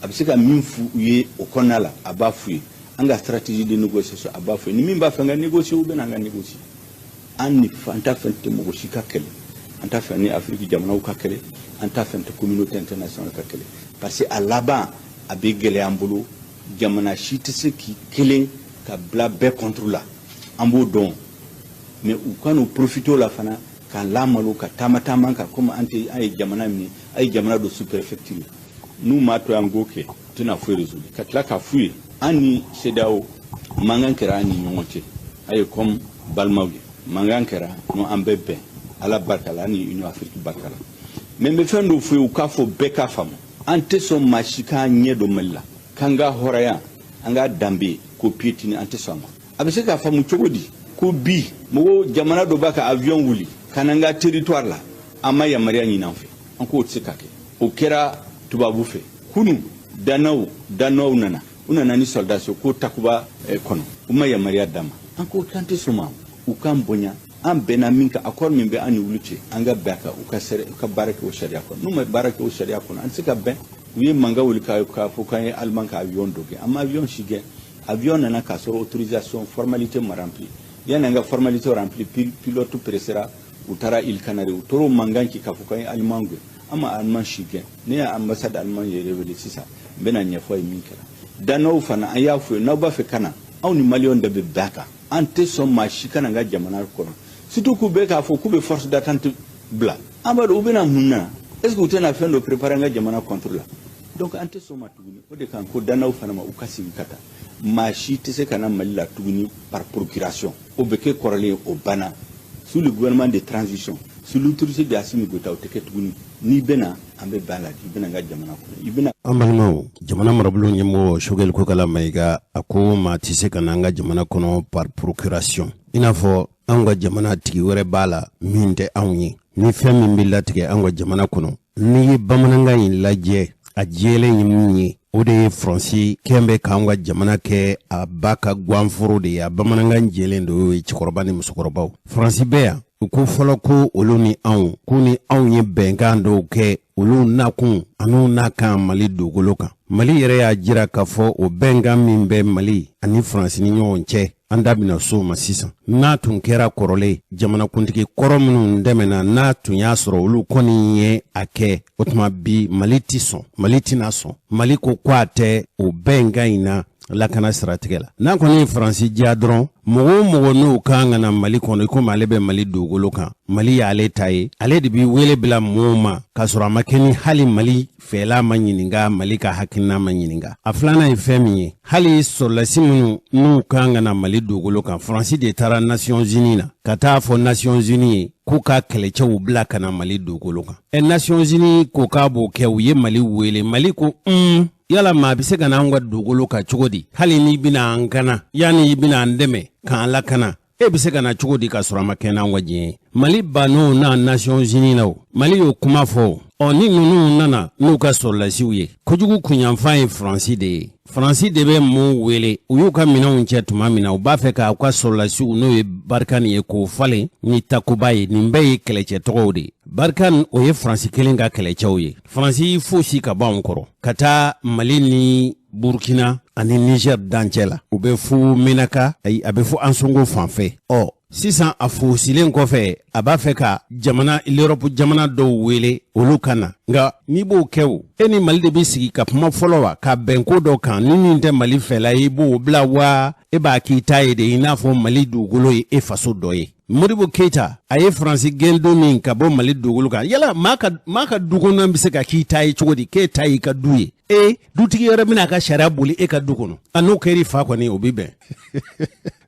A bɛ se ka min f'u ye o kɔnɔna la, a b'a f'u ye. An ka stratégie de négociation, a b'a f'u ye. Ni min b'a fɛ an ka négocier, u bɛ na an ka négocier. An ni an t'a fɛ tɛ mɔgɔ si ka kɛlɛ, an t'a fɛ ni Afiriki jamanaw ka kɛlɛ, an t'a fɛ tɛ communauté internationale ka kɛlɛ, parce que a laban a bɛ gɛlɛya an bolo. Jamana si tɛ se k'i kelen ka bila bɛɛ contre la, an b'o dɔn, mais u ka n'u profiter o la fana k'an lamalo ka taama taama kan komi an tɛ an ye jamana min ye, an ye jamana don sous préfecture. N'u m'a to an k'o kɛ, u tɛna foyi résoudre. Ka tila k'a f'u ye, an ni CEDEAO, mankan kɛra an ni ɲɔgɔn cɛ, a ye comme balimaw ye, mankan kɛra n'o an bɛɛ bɛn, Ala barika la, an ni Union Afrique barika la. Mais n bɛ fɛn dɔ f'u ye, u k'a fɔ bɛɛ k'a faamu: an tɛ sɔn maa si k'an ɲɛ don Mali la, k'an ka hɔrɔnya, an ka danbe ko piétiner, an tɛ sɔn a ma. A bɛ se k'a faamu cogo di ko bi mɔgɔ jamana dɔ b'a ka avion wuli ka na an ka territoire la, an ma yamaruya ɲini an fɛ? An k'o tɛ se ka kɛ. O kɛra tubabu fɛ kunu, danaw nana, u nana ni soldats ko Takuba kɔnɔ, u ma yamaruya d'a ma. An ko k'an tɛ sɔn ma, u k'an bonya. An bɛnna min kan, accord min bɛ an ni olu cɛ, an ka bɛn a kan, u ka baara kɛ o sariya kɔnɔ. N'u ma baara kɛ o sariya kɔnɔ, an tɛ se ka bɛn. U ye mankan wuli k'a fɔ k'an ye Allemand ka avion dɔ gɛn. An ma avion si gɛn. Avion nana k'a sɔrɔ autorisation, formalité ma rempli. Yanni an ka formalité rempli, pilote pressera, u taara îles Canaries. U tor'o mankan ci k'a fɔ k'an ye Allemand gɛn. An ma Allemand si gɛn. Ne ye ambassade allemand yɛrɛ wele sisan, n bɛna ɲɛfɔ ye min kɛra. Danaw fana, an y'a fɔ ye, n'aw b'a fɛ ka na, anw ni Maliyɛnw de bɛ bɛn a kan. An tɛ sɔn maa si ka na an ka jamana kɔnɔ, surtout k'u bɛ k'a fɔ k'u bɛ force d'attente bila. An b'a dɔn u bɛna mun na. Est ce que u tɛna fɛn dɔ préparer an ka jamana contre la? Donc an tɛ sɔn ma tuguni. O de kan ko danaw fana ma, u ka segin ka taa. Maa si tɛ se ka na Mali la tuguni par procuration. O bɛ kɛ kɔrɔlen, o banna. Sous le gouvernement de transition, sous l'autorité de Assimi Goïta, o tɛ kɛ tuguni. N'i bɛna, an bɛ bɛn a la, i bɛna an ka jamana kɔnɔ, i bɛna. An balimaw, jamana marabolo ɲɛmɔgɔ Choguel Kokalla Maïga, a ko maa tɛ se ka na an ka jamana kɔnɔ par procuration, i n'a fɔ anw ka jamana tigi wɛrɛ b'a la min tɛ anw ye. Ni fɛn min bɛ latigɛ an ka jamana kɔnɔ, n'i ye bamanankan in lajɛ, a jɛlen ye min ye, o de ye Faransi kɛn bɛ k'an ka jamana kɛ a ba ka ganforo de ye. A bamanankan jɛlen de y'o ye. Cɛkɔrɔba ni musokɔrɔbaw, Faransi bɛ yan, u ko fɔlɔ ko olu ni anw, k'u ni anw ye bɛnkan dɔw kɛ, olu nakun an'u n'a kan Mali dugukolo kan. Mali yɛrɛ y'a jira k'a fɔ o bɛnkan min bɛ Mali ani Faransi ni ɲɔgɔn cɛ, an da bɛna so ma sisan. N'a tun kɛra kɔrɔlen, jamanakuntigi kɔrɔ minnu dɛmɛna, n'a tun y'a sɔrɔ olu kɔni ye a kɛ, o tuma bi Mali ti sɔn, Mali tɛna sɔn. Mali ko ko a tɛ o bɛnkan in na lakana siratigɛ la. N'a kɔni ye Faransi diya dɔrɔn, mɔgɔ o mɔgɔ n'o kan ka na Mali kɔnɔ, i komi ale bɛ Mali dugukolo kan, Mali y'ale ta ye, ale de bi wele bila mɔɔw ma k'a sɔrɔ a ma kɛ ni hali Mali fɛla ma ɲininka, Mali ka hakilina ma ɲininka. A filanan ye fɛn min ye, hali sɔrɔlasi minnu n'u kan ka na Mali dugukolo kan, Faransi de taara Nations Unies na ka taa fɔ Nations Unies ye k'u ka kɛlɛcɛw bila ka na Mali dugukolo kan. Ɛ, Nations Unies ko k'a b'o kɛ, u ye Mali wele. Mali ko un, yala maa bɛ se ka n'an ka dugukolo kan cogo di? Hali n'i bɛna an kana, yanni i bɛna an dɛmɛ k'an lakana, e bɛ se ka na cogo di ka sɔrɔ a ma kɛ n'an ka diɲɛ ye? Mali bann'o na Nations Unies na. O Mali y'o kuma fɔ. Ɔ, ni ninnu nana n'u ka sɔrɔlasiw ye, kojugu kunyanfan ye Faransi de ye. Faransi de bɛ mun wele? U y'u ka minɛnw cɛ tuma min na, u b'a fɛ k'u ka sɔrɔlasiw, n'o ye Barkhane ye, k'o falen ni Takuba ye. Nin bɛɛ ye kɛlɛcɛ tɔgɔw de ye. Barkhane, o ye Faransi kelen ka kɛlɛcɛw ye. Faransi fosi ka bɔ anw kɔrɔ ka taa Mali ni Burkina ani Niger dancɛ la, u bɛ fo Menaka, ayi, a bɛ fo Ansongo fan fɛ. Ɔ, sisan a fosilen kɔfɛ, a b'a fɛ ka jamana l'Europe jamana dɔw wele, olu ka na. Nka n'i b'o kɛ, o e ni Mali de bɛ sigi ka kuma fɔlɔ wa, ka bɛn ko dɔ kan. Ni min tɛ Mali fɛla ye, i b'o bila wa, e b'a k'i ta ye de, i n'a fɔ Mali dugukolo ye e faso dɔ ye. Modibo Keyita, a ye Faransi gɛn don min ka bɔ Mali dugukolo kan, yala maa ka du kɔnɔ bɛ se ka k'i ta ye cogo di, k'e ta y'i ka du ye? E dutigi wɛrɛ bɛna a ka sariya boli e ka du kɔnɔ. A n'o kɛr'i fa kɔni, o bɛ bɛn.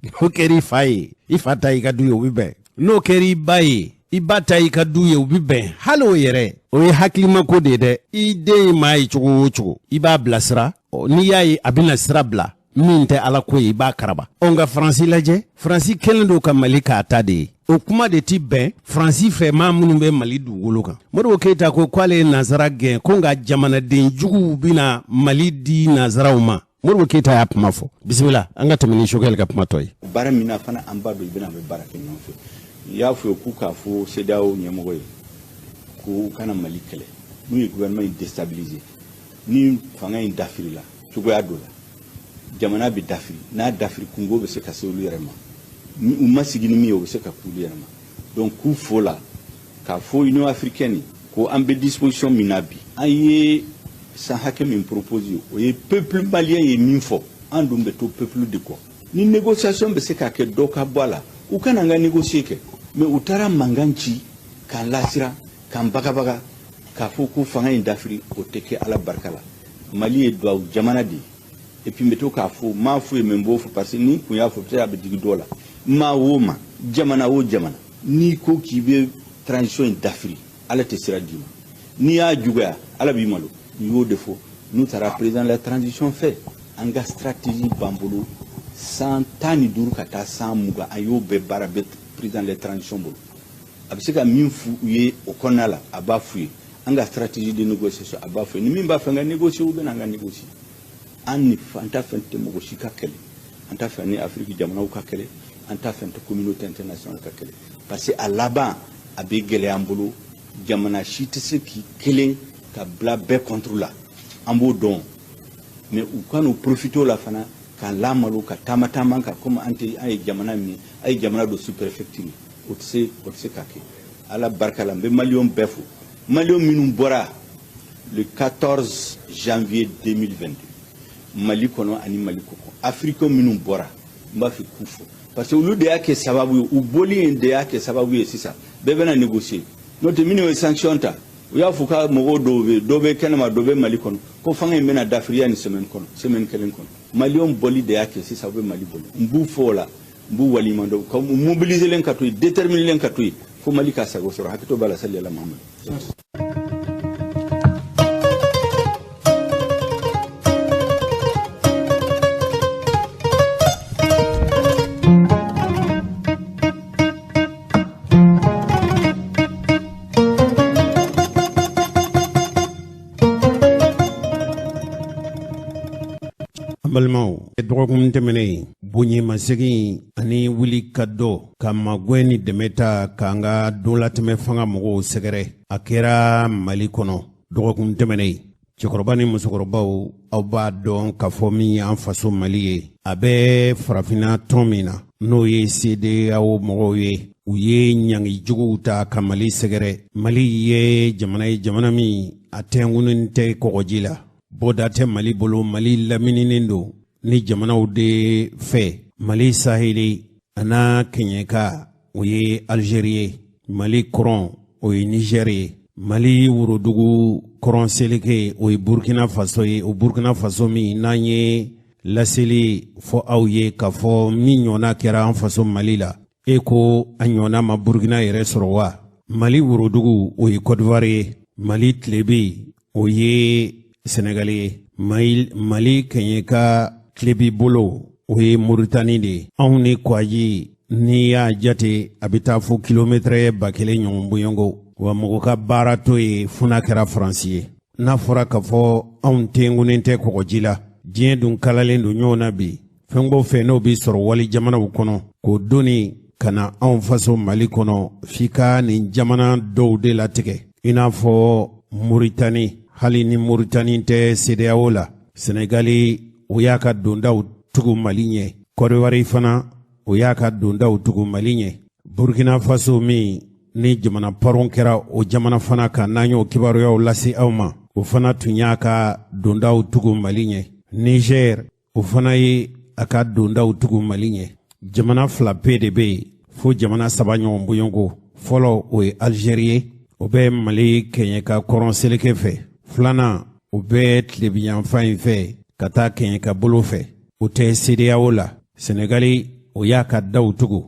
N'o kɛr'i fa ye, i fa ta y'i ka du ye, o bɛ bɛn. N'o kɛr'i ba ye, i ba ta y'i ka du ye, o bɛ bɛn. Hali o yɛrɛ, o ye hakilimako de ye dɛ. I den ye maa ye cogo o cogo, i b'a bilasira. N'i y'a ye a bɛna sira bila min tɛ Ala ko ye, i b'a karaba. Ɔ, nka Faransi lajɛ, Faransi kɛlen don ka Mali k'a ta de ye. O kuma de ti bɛn Faransi fɛ, maa minnu bɛ Mali dugukolo kan. Modibo Keyita ko k'ale ye nansara gɛn, ko nka jamanaden juguw bɛna Mali di nansaraw ma. Modibo Keyita y'a kuma fɔ. Bisimila, an ka tɛmɛ ni Choguel ka kuma tɔ ye. Baara min na fana, an b'a dɔn i bɛna, an bɛ baara kɛ ɲɔgɔn fɛ. I y'a fɔ k'u k'a fɔ CEDEAO ɲɛmɔgɔ ye ko u kana Mali kɛlɛ. N'u ye gouvernement in déstabiliser, ni fanga in dafirila cogoya dɔ la, jamana bɛ dafiri. N'a dafiri, kungo bɛ se ka se olu yɛrɛ ma. U ma sigi ni min ye, o bɛ se ka k'olu yɛrɛ ma. Donc k'u fo la k'a fɔ Union africaine ko an bɛ disposition min na bi, an ye San hakɛ min proposer, o ye peuple malien ye min fɔ. An dun bɛ to peuple de kɔ. Ni négociation bɛ se ka kɛ, dɔ ka bɔ a la, u kana an ka négocier kɛ. Mais u taara mankan ci k'an lasiran, k'an bagabaga, k'a fɔ ko fanga in dafiri. O tɛ kɛ, Ala barika la. Mali ye duwawu jamana de ye. Et puis n bɛ to k'a fɔ, n m'a f'u ye, mais n b'o fɔ, parce que ni kun y'a fɔ, peut-être a bɛ digi dɔw la. Maa o maa, jamana o jamana, n'i ko k'i bɛ transition in dafiri, Ala tɛ sira d'i ma. N'i y'a juguya, Ala b'i malo. N y'o de fɔ, n'u taara président de la transition fɛ, an ka stratégie b'an bolo, san 15 ka taa san 20, an y'o bɛɛ baara bɛɛ président de la transition bolo. A bɛ se ka min f'u ye o kɔnɔna la, a b'a f'u ye. An ka stratégie de négociation, a b'a f'u ye. Ni min b'a fɛ an ka négocier, u bɛ na an ka négocier. An ni an t'a fɛ tɛ mɔgɔ si ka kɛlɛ, an t'a fɛ ni Afiriki jamanaw ka kɛlɛ, an t'a fɛ tɛ communauté internationale ka kɛlɛ, parce que a laban a bɛ gɛlɛya an bolo. Jamana si tɛ se k'i kelen ka bila bɛɛ contre la, an b'o dɔn. Mais u ka n'u profiter o la fana k'an lamalo, ka taama taama kan komi an tɛ an ye jamana min ye, an ye jamana dɔ sous préfecture. O tɛ se ka kɛ, Ala barika la. N bɛ maliyɛnw bɛɛ fo, maliyɛn minnu bɔra le 14 janvier 2022 Mali kɔnɔ ani Mali kɔ, Africain minnu bɔra, n b'a fɛ k'u fo, parce que olu de y'a kɛ sababu ye, u bɔli in de y'a kɛ sababu ye sisan bɛɛ bɛna négocier. N'o tɛ, minnu ye sanction ta, u y'a fɔ k'a mɔgɔw dɔw bɛ yen, dɔ bɛ kɛnɛma, dɔ bɛ Mali kɔnɔ, ko fanga in bɛna dafiriya ni semaine kɔnɔ, semaine kelen kɔnɔ. Maliyɛnw bɔli de y'a kɛ sisan u bɛ Mali bolo. N b'u fo o la, n b'u waleɲuman dɔn, ka mobiliser ka to yen, déterminer ka to yen, fo Mali ka sago sɔrɔ. Hakɛto b'a la. Salila Muhamadu. An balimaw, dɔgɔkun tɛmɛnen, bonyamasegin ani wuli ka dɔ ka magwɛn ni dɛmɛ ta k'an ka donlatɛmɛ fanga mɔgɔw sɛgɛrɛ, a kɛra Mali kɔnɔ dɔgɔkun tɛmɛnen. Cɛkɔrɔba ni musokɔrɔbaw, aw b'a dɔn k'a fɔ min y'an faso Mali ye, a bɛ farafinna tɔn min na, n'o ye CEDEAO mɔgɔw ye, u ye ɲangi juguw ta ka Mali sɛgɛrɛ. Mali ye jamana ye, jamana min a tɛnkunnen tɛ kɔgɔji la, bɔda tɛ Mali bolo. Mali lamininen don ni jamanaw de fɛ. Mali saheli a n'a kɛɲɛka, o ye Algérie ye. Mali kɔrɔn, o ye Niger ye. Mali worodugu kɔrɔn seleke, o ye Burkina Faso ye. O Burkina Faso min n'an ye laseli fɔ aw ye k'a fɔ min ɲɔgɔnna kɛra an faso Mali la, e ko a ɲɔgɔnna ma Burkina yɛrɛ sɔrɔ wa? Mali worodugu, o ye Côte d'Ivoire ye. Mali tilebin, o ye Senegali ye. Mali kɛɲɛka tilebi bolo, o ye Moritani de ye. Anw ni Kwaji, n'i y'a jate, a bɛ taa fo kilomɛtɛrɛ 1000 ɲɔgɔn bɔɲɔgɔnko. Wa mɔgɔ ka baara to ye fo n'a kɛra Faransi ye. N'a fɔra k'a fɔ anw tenkunnen tɛ kɔgɔji la, diɲɛ dun kalalen don ɲɔgɔn na bi. Fɛn o fɛn n'o bɛ sɔrɔ wali jamanaw kɔnɔ, k'o doni ka na anw faso Mali kɔnɔ, f'i ka nin jamana dɔw de latigɛ, i n'a fɔ Moritani. Hali ni Moritani tɛ CEDEAO la, Senegali, o y'a ka dondaw tugu Mali ɲɛ. Kɔdiwari fana, o y'a ka dondaw tugu Mali ɲɛ. Burkina Faso min ni jamana paron kɛra o jamana fana kan, n'an y'o kibaruyaw lase aw ma, o fana tun y'a ka dondaw tugu Mali ɲɛ. Niger, o fana ye a ka dondaw tugu Mali ɲɛ. Jamana fila pe de bɛ yen, fo jamana saba ɲɔgɔn bɔɲɔgɔnko. Fɔlɔ, o ye Algérie ye, o bɛ Mali kɛɲɛka kɔrɔn seleke fɛ. Filanan, o bɛ tilebinyanfan in fɛ ka taa kɛɲɛka bolo fɛ, o tɛ CEDEAO la. Senegali, o y'a ka daw tugu,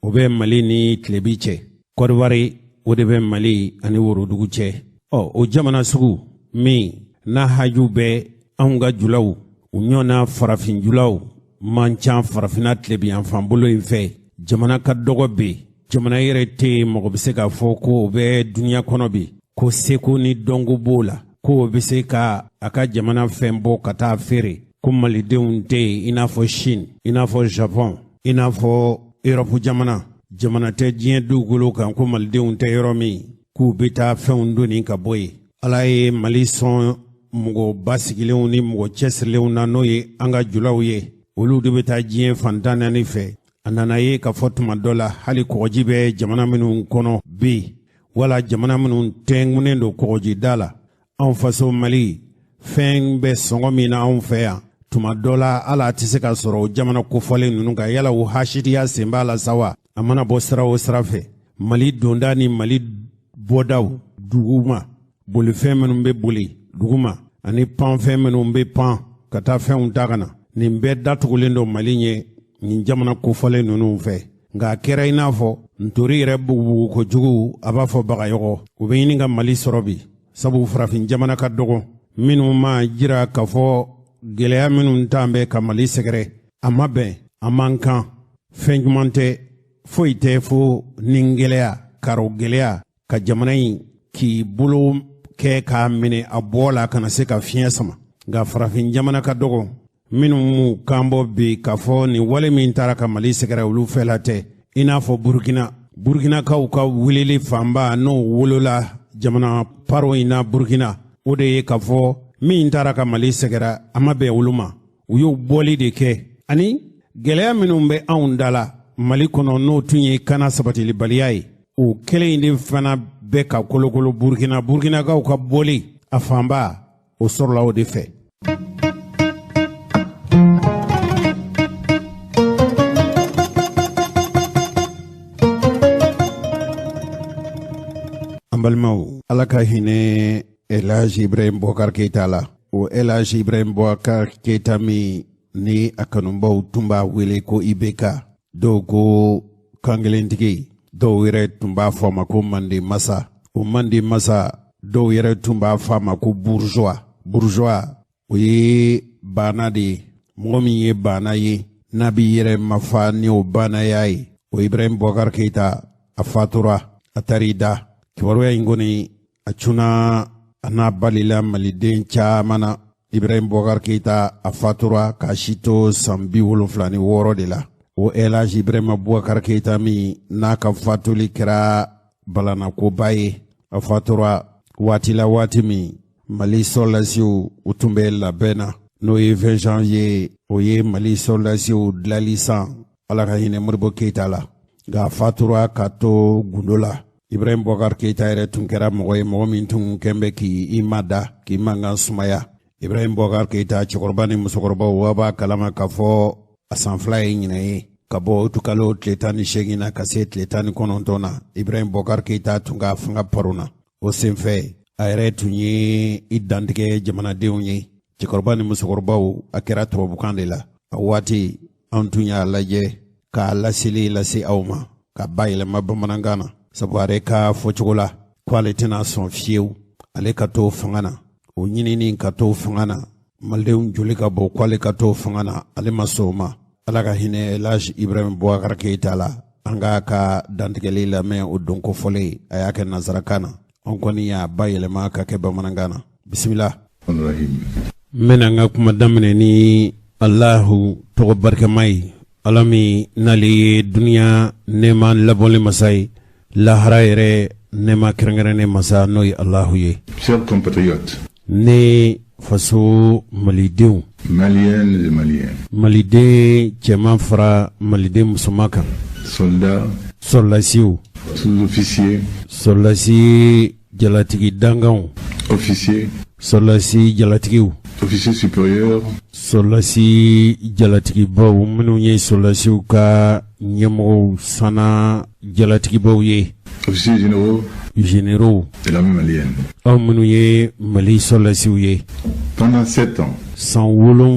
o bɛ Mali ni tilebi cɛ. Kɔdiwari, o de bɛ Mali ani worodugu cɛ. Ɔ, o jamana sugu min n'a haju bɛ anw ka julaw, u ɲɔgɔnna farafin julaw man ca farafinna tilebinyanfan bolo in fɛ. Jamana ka dɔgɔ bi, jamana yɛrɛ tɛ yen mɔgɔ bɛ se k'a fɔ ko o bɛ dunuya kɔnɔ bi, ko seko ni dɔnko b'o la, ko o bɛ se ka a ka jamana fɛn bɔ ka taa feere, ko malidenw tɛ yen. I n'a fɔ Chine, i n'a fɔ Japon, i n'a fɔ Europe jamana, jamana tɛ diɲɛ dugukolo kan ko malidenw tɛ yɔrɔ min k'u bɛ taa fɛnw doni ka bɔ yen. Ala ye Mali sɔn mɔgɔ basigilenw ni mɔgɔ cɛsirilenw na, n'o ye an ka julaw ye. Olu de bɛ taa diɲɛ fan 14 fɛ. A nana ye k'a fɔ tuma dɔ la, hali kɔgɔji bɛ jamana minnu kɔnɔ bi, wala jamana minnu tɛnkunnen don kɔgɔjida la, anw faso Mali Fɛn bɛ sɔngɔ min na anw fɛ yan, tuma dɔ la hali a tɛ se ka sɔrɔ o jamana kofɔlen ninnu kan. Yala o hasidiya sen b'a la sa wa? A mana bɔ sira o sira fɛ, Mali donda ni Mali bɔdaw duguma, bolifɛn minnu bɛ boli duguma ani panfɛn minnu bɛ pan ka taa fɛnw ta ka na, nin bɛɛ datugulen don Mali ɲɛ nin jamana kofɔlen ninnu fɛ. Nka a kɛra i n'a fɔ ntori yɛrɛ bugubugu kojugu, a b'a fɔ bagayɔgɔ. U bɛ ɲini ka Mali sɔrɔ bi, sabu farafin jamana ka dɔgɔ minnu ma jira k'a fɔ gɛlɛya minnu t'an bɛ ka Mali sɛgɛrɛ. A ma bɛn, a man kan, fɛn ɲuman tɛ, foyi tɛ fo ni gɛlɛya, karo gɛlɛya ka jamana in k'i bolo kɛ k'a minɛ a bɔ la, kana se ka fiɲɛ sama. Nka farafin jamana ka dɔgɔ minnu m'u kan bɔ bi k'a fɔ nin wale min taara ka Mali sɛgɛrɛ, olu fɛla tɛ. I n'a fɔ Burukina, Burukinakaw ka weleli fanba n'o wolola jamana paro in na Burukina, o de ye k'a fɔ min taara ka Mali sɛgɛrɛ, a ma bɛn olu ma. U y'o bɔli de kɛ. Ani gɛlɛya minnu bɛ anw da la Mali kɔnɔ, n'o tun ye kana sabatilibaliya ye, o kelen in de fana bɛ ka kolokolo Burukina. Burukinakaw ka bɔli a fanba, o sɔrɔla o de fɛ. An balimaw, Ala ka hinɛ Elhaji Ibrahim Boubacar Keita la. O Elhaji Ibrahim Boubacar Keita min ni a kanubaw tun b'a wele ko IBK, dɔw ko kankelentigi, dɔw yɛrɛ tun b'a fɔ a ma ko Manden masa. O Manden masa, dɔw yɛrɛ tun b'a fɔ a ma ko bourgeois. Bourgeois, o ye baana de ye. Mɔgɔ min ye baana ye, n'a b'i yɛrɛ mafa ni o baanaya ye, o Ibrahim Boubacar Keita, a fatura, a taar'i da. Kibaruya in kɔni, a cunna a n'a balila maliden caman na. Ibrahim Boubacar Keita, a fatura k'a si to san 76 de la. O Elhaji Ibrahim Boubacar Keita min n'a ka fatuli kɛra balanakoba ye, a fatura waati la, waati min Mali sɔrɔlasiw u tun bɛ labɛn na, n'o ye 20 janvier, o ye Mali sɔrɔlasiw dilali san. Ala ka hinɛ Modibo Keyita la. Nka a fatura ka to gundo la. Ibrahim Boubacar Keyita yɛrɛ tun kɛra mɔgɔ ye, mɔgɔ min tun kɛn bɛ k'i mada, k'i mankan sumaya. Ibrahim Boubacar Keyita, cɛkɔrɔba ni musokɔrɔbaw, wa b'a kalama k'a fɔ a san 2 ye ɲinɛ ye. Ka bɔ utukalo tile 18 na ka se tile 19 na, Ibrahim Boubacar Keyita tun ka fanga paronna. O senfɛ, a yɛrɛ tun ye i dantigɛ jamanadenw ye, cɛkɔrɔba ni musokɔrɔbaw. A kɛra tubabukan de la. A waati an tun y'a lajɛ k'a laseli lase aw ma ka bayɛlɛma bamanankan na, sabu a yɛrɛ ka fɔcogo la ko ale tɛna sɔn fiyewu ale ka to fanga na. O ɲinini ka to fanga na, malidenw joli ka bɔ, ko ale ka to fanga na, ale ma sɔn o ma. Ala ka hinɛ Elhaji Ibrahim Boubacar Keita la. An k'a ka dantigɛli lamɛn. O don kofɔlen, a y'a kɛ nansarakan na, an kɔni y'a bayɛlɛma ka kɛ bamanankan na. Bisimila. N bɛna n ka kuma daminɛ ni Alahu tɔgɔ barikama ye, Ala min n'ale ye duniya nɛɛma labɔlen masa ye, lahara yɛrɛ nɛɛma kɛrɛnkɛrɛnnen masa, n'o ye Alahu ye. Chers compatriotes, Ne faso malidenw, Maliennes et Maliens, maliden cɛman fara maliden musoman kan, soldats, sɔrɔlasiw, sous-officiers, sɔrɔlasi jalatigi dankanw, officiers, sɔrɔlasi jalatigiw, officiers supérieurs, sɔrɔlasi jalatigibaw minnu ye sɔrɔlasiw ka ɲɛmɔgɔw sanna jalatigibaw ye, officiers généraux généraux de l'armée malienne. Aw minnu ye Mali sɔrɔlasiw ye, Pendant 7 ans, san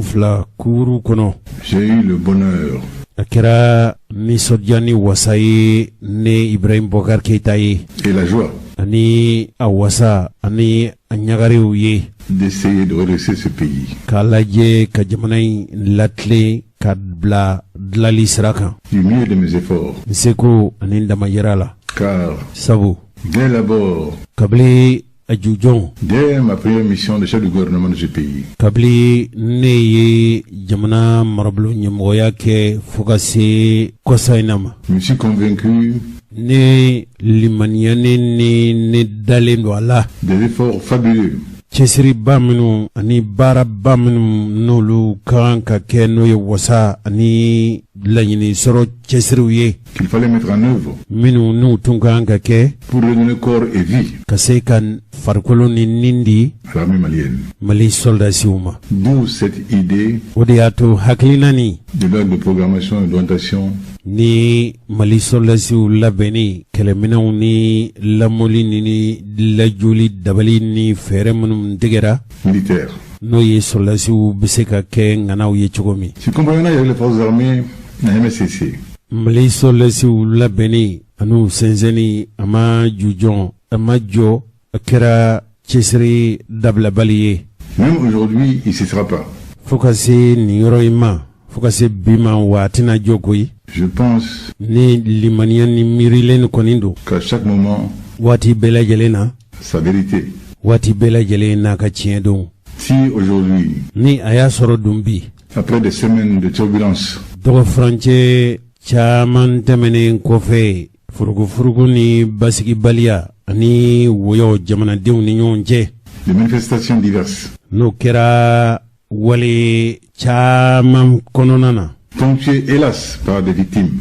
7 kuuru kɔnɔ, j'ai eu le bonheur a kɛra nisɔndiya ni wasa ye ne Ibrahim Boubacar Keita ye, et la joie ani a wasa ani a ɲagariw ye, d'essayer de redresser ce pays k'a lajɛ ka jamana in latilen ka bila dilali sira kan, du mieux de mes efforts. N seko ani n damayira la. Car sabu dès l'abord, kabini a jujɔn, dès ma première mission de chef du gouvernement de ce pays, kabini ne ye jamana marabolo ɲɛmɔgɔya kɛ fo ka se kɔsa in na ma, je me suis convaincu ne limaniyanen ni ne dalen don a la, des efforts fabuleux cɛsiriba minnu ani baaraba minnu n'olu ka kan ka kɛ, n'o ye wasa ani laɲini sɔrɔ cɛsiriw ye qu'il fallait mettre en œuvre minnu n'u tun ka kan ka kɛ pour redonner corps et vie ka se ka farikolo ni nin di à l'armée malienne. Mali sɔrɔdasiw ma. D'où cette idée O de y'a to hakilina nin de loi de programmation et d'orientation ni Mali sɔrɔdasiw labɛnni, kɛlɛminɛnw ni lamɔli ni lajoli dabali ni fɛɛrɛ minnu tigɛra militaire. n'o ye sɔrɔdasiw bɛ se ka kɛ ŋanaw ye cogo min. Ce compagnonnage avec les forces armées n'a jamais cessé. Mali sɔrɔdasiw labɛnni an'u sɛnsɛnni, a ma jujɔn, a ma jɔ, a kɛra cɛsiri dabilabali ye. Même aujourd'hui, il ne cessera pas. Fo ka se nin yɔrɔ in ma, fo ka se bi ma, wa a tɛna jɔ koyi. Je pense Ni limaniya ni miirilen kɔni don, qu'à chaque moment, waati bɛɛ lajɛlen na, sa vérité. waati bɛɛ lajɛlen n'a ka tiɲɛ don. Si aujourd'hui, Ni a y'a sɔrɔ dun bi, après des semaines de turbulence, dɔgɔ furancɛ caman tɛmɛnen kɔfɛ, furugufurugu ni basigibaliya ani woyɔ jamanadenw ni ɲɔgɔn cɛ, de manifestations diverses, n'o kɛra wale caman kɔnɔna na, ponctuées hélas par des victimes,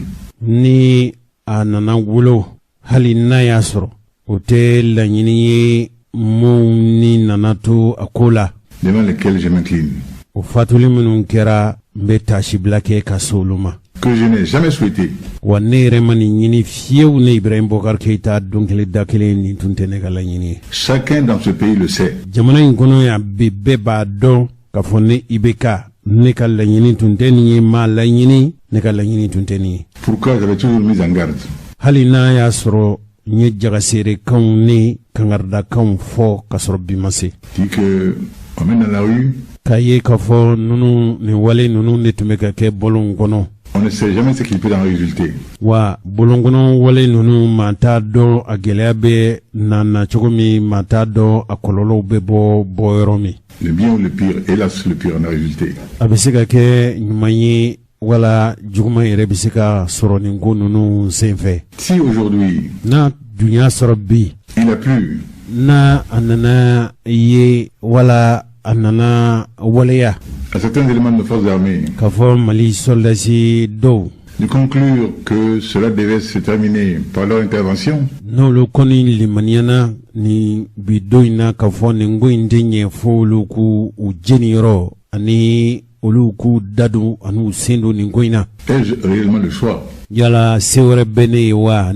ni a nana wolo, hali n'a y'a sɔrɔ o tɛ laɲini ye, mun ni nana to a ko la, devant lesquelles je m'incline, o fatuli minnu kɛra, n bɛ taasibila kɛ ka se olu ma, que je n'ai jamais souhaité, wa ne yɛrɛ ma nin ɲini fiyewu. Ne Ibrahim Bɔkari Keyita, don kelen da kelen, nin tun tɛ ne ka laɲini ye. Chacun dans ce pays le sait. Jamana in kɔnɔ yan bi, bɛɛ b'a dɔn k'a fɔ ne IBK, ne ka laɲini tun tɛ nin ye. Maa laɲini, ne ka laɲini tun tɛ nin ye. Pourquoi j'avais toujours mis en garde. Hali n'a y'a sɔrɔ n ye jagaseerekanw ni kangaridakanw fɔ ka sɔrɔ bi ma se, Dit que on met dans la rue, k'a ye k'a fɔ ninnu nin wale ninnu de tun bɛ ka kɛ bɔlɔnw kɔnɔ, on ne sait jamais ce qu'il peut en résulter. Wa bɔlɔnkɔnɔ wale ninnu, maa t'a dɔn a gɛlɛya bɛ na na cogo min, maa t'a dɔn a kɔlɔlɔw bɛ bɔ bɔ yɔrɔ min. Le bien ou le pire, hélas, le pire en a résulté. A bɛ se ka kɛ ɲuman ye wala juguman yɛrɛ bɛ se ka sɔrɔ nin ko ninnu senfɛ. Si aujourd'hui, N'a dun y'a sɔrɔ bi, il a plu n'a a nana ye wala a nana waleya à certains éléments de nos forces armées k'a fɔ Mali sɔrɔdasi dɔw de conclure que cela devait se terminer par leur intervention, n'olu kɔni limaniyana nin bi don in na k'a fɔ nin ko in tɛ ɲɛ fo olu k'u u jeniyɔrɔ ani olu k'u da don ani u sen don nin ko in na, ai-je réellement le choix? Yala se wɛrɛ bɛ ne ye wa?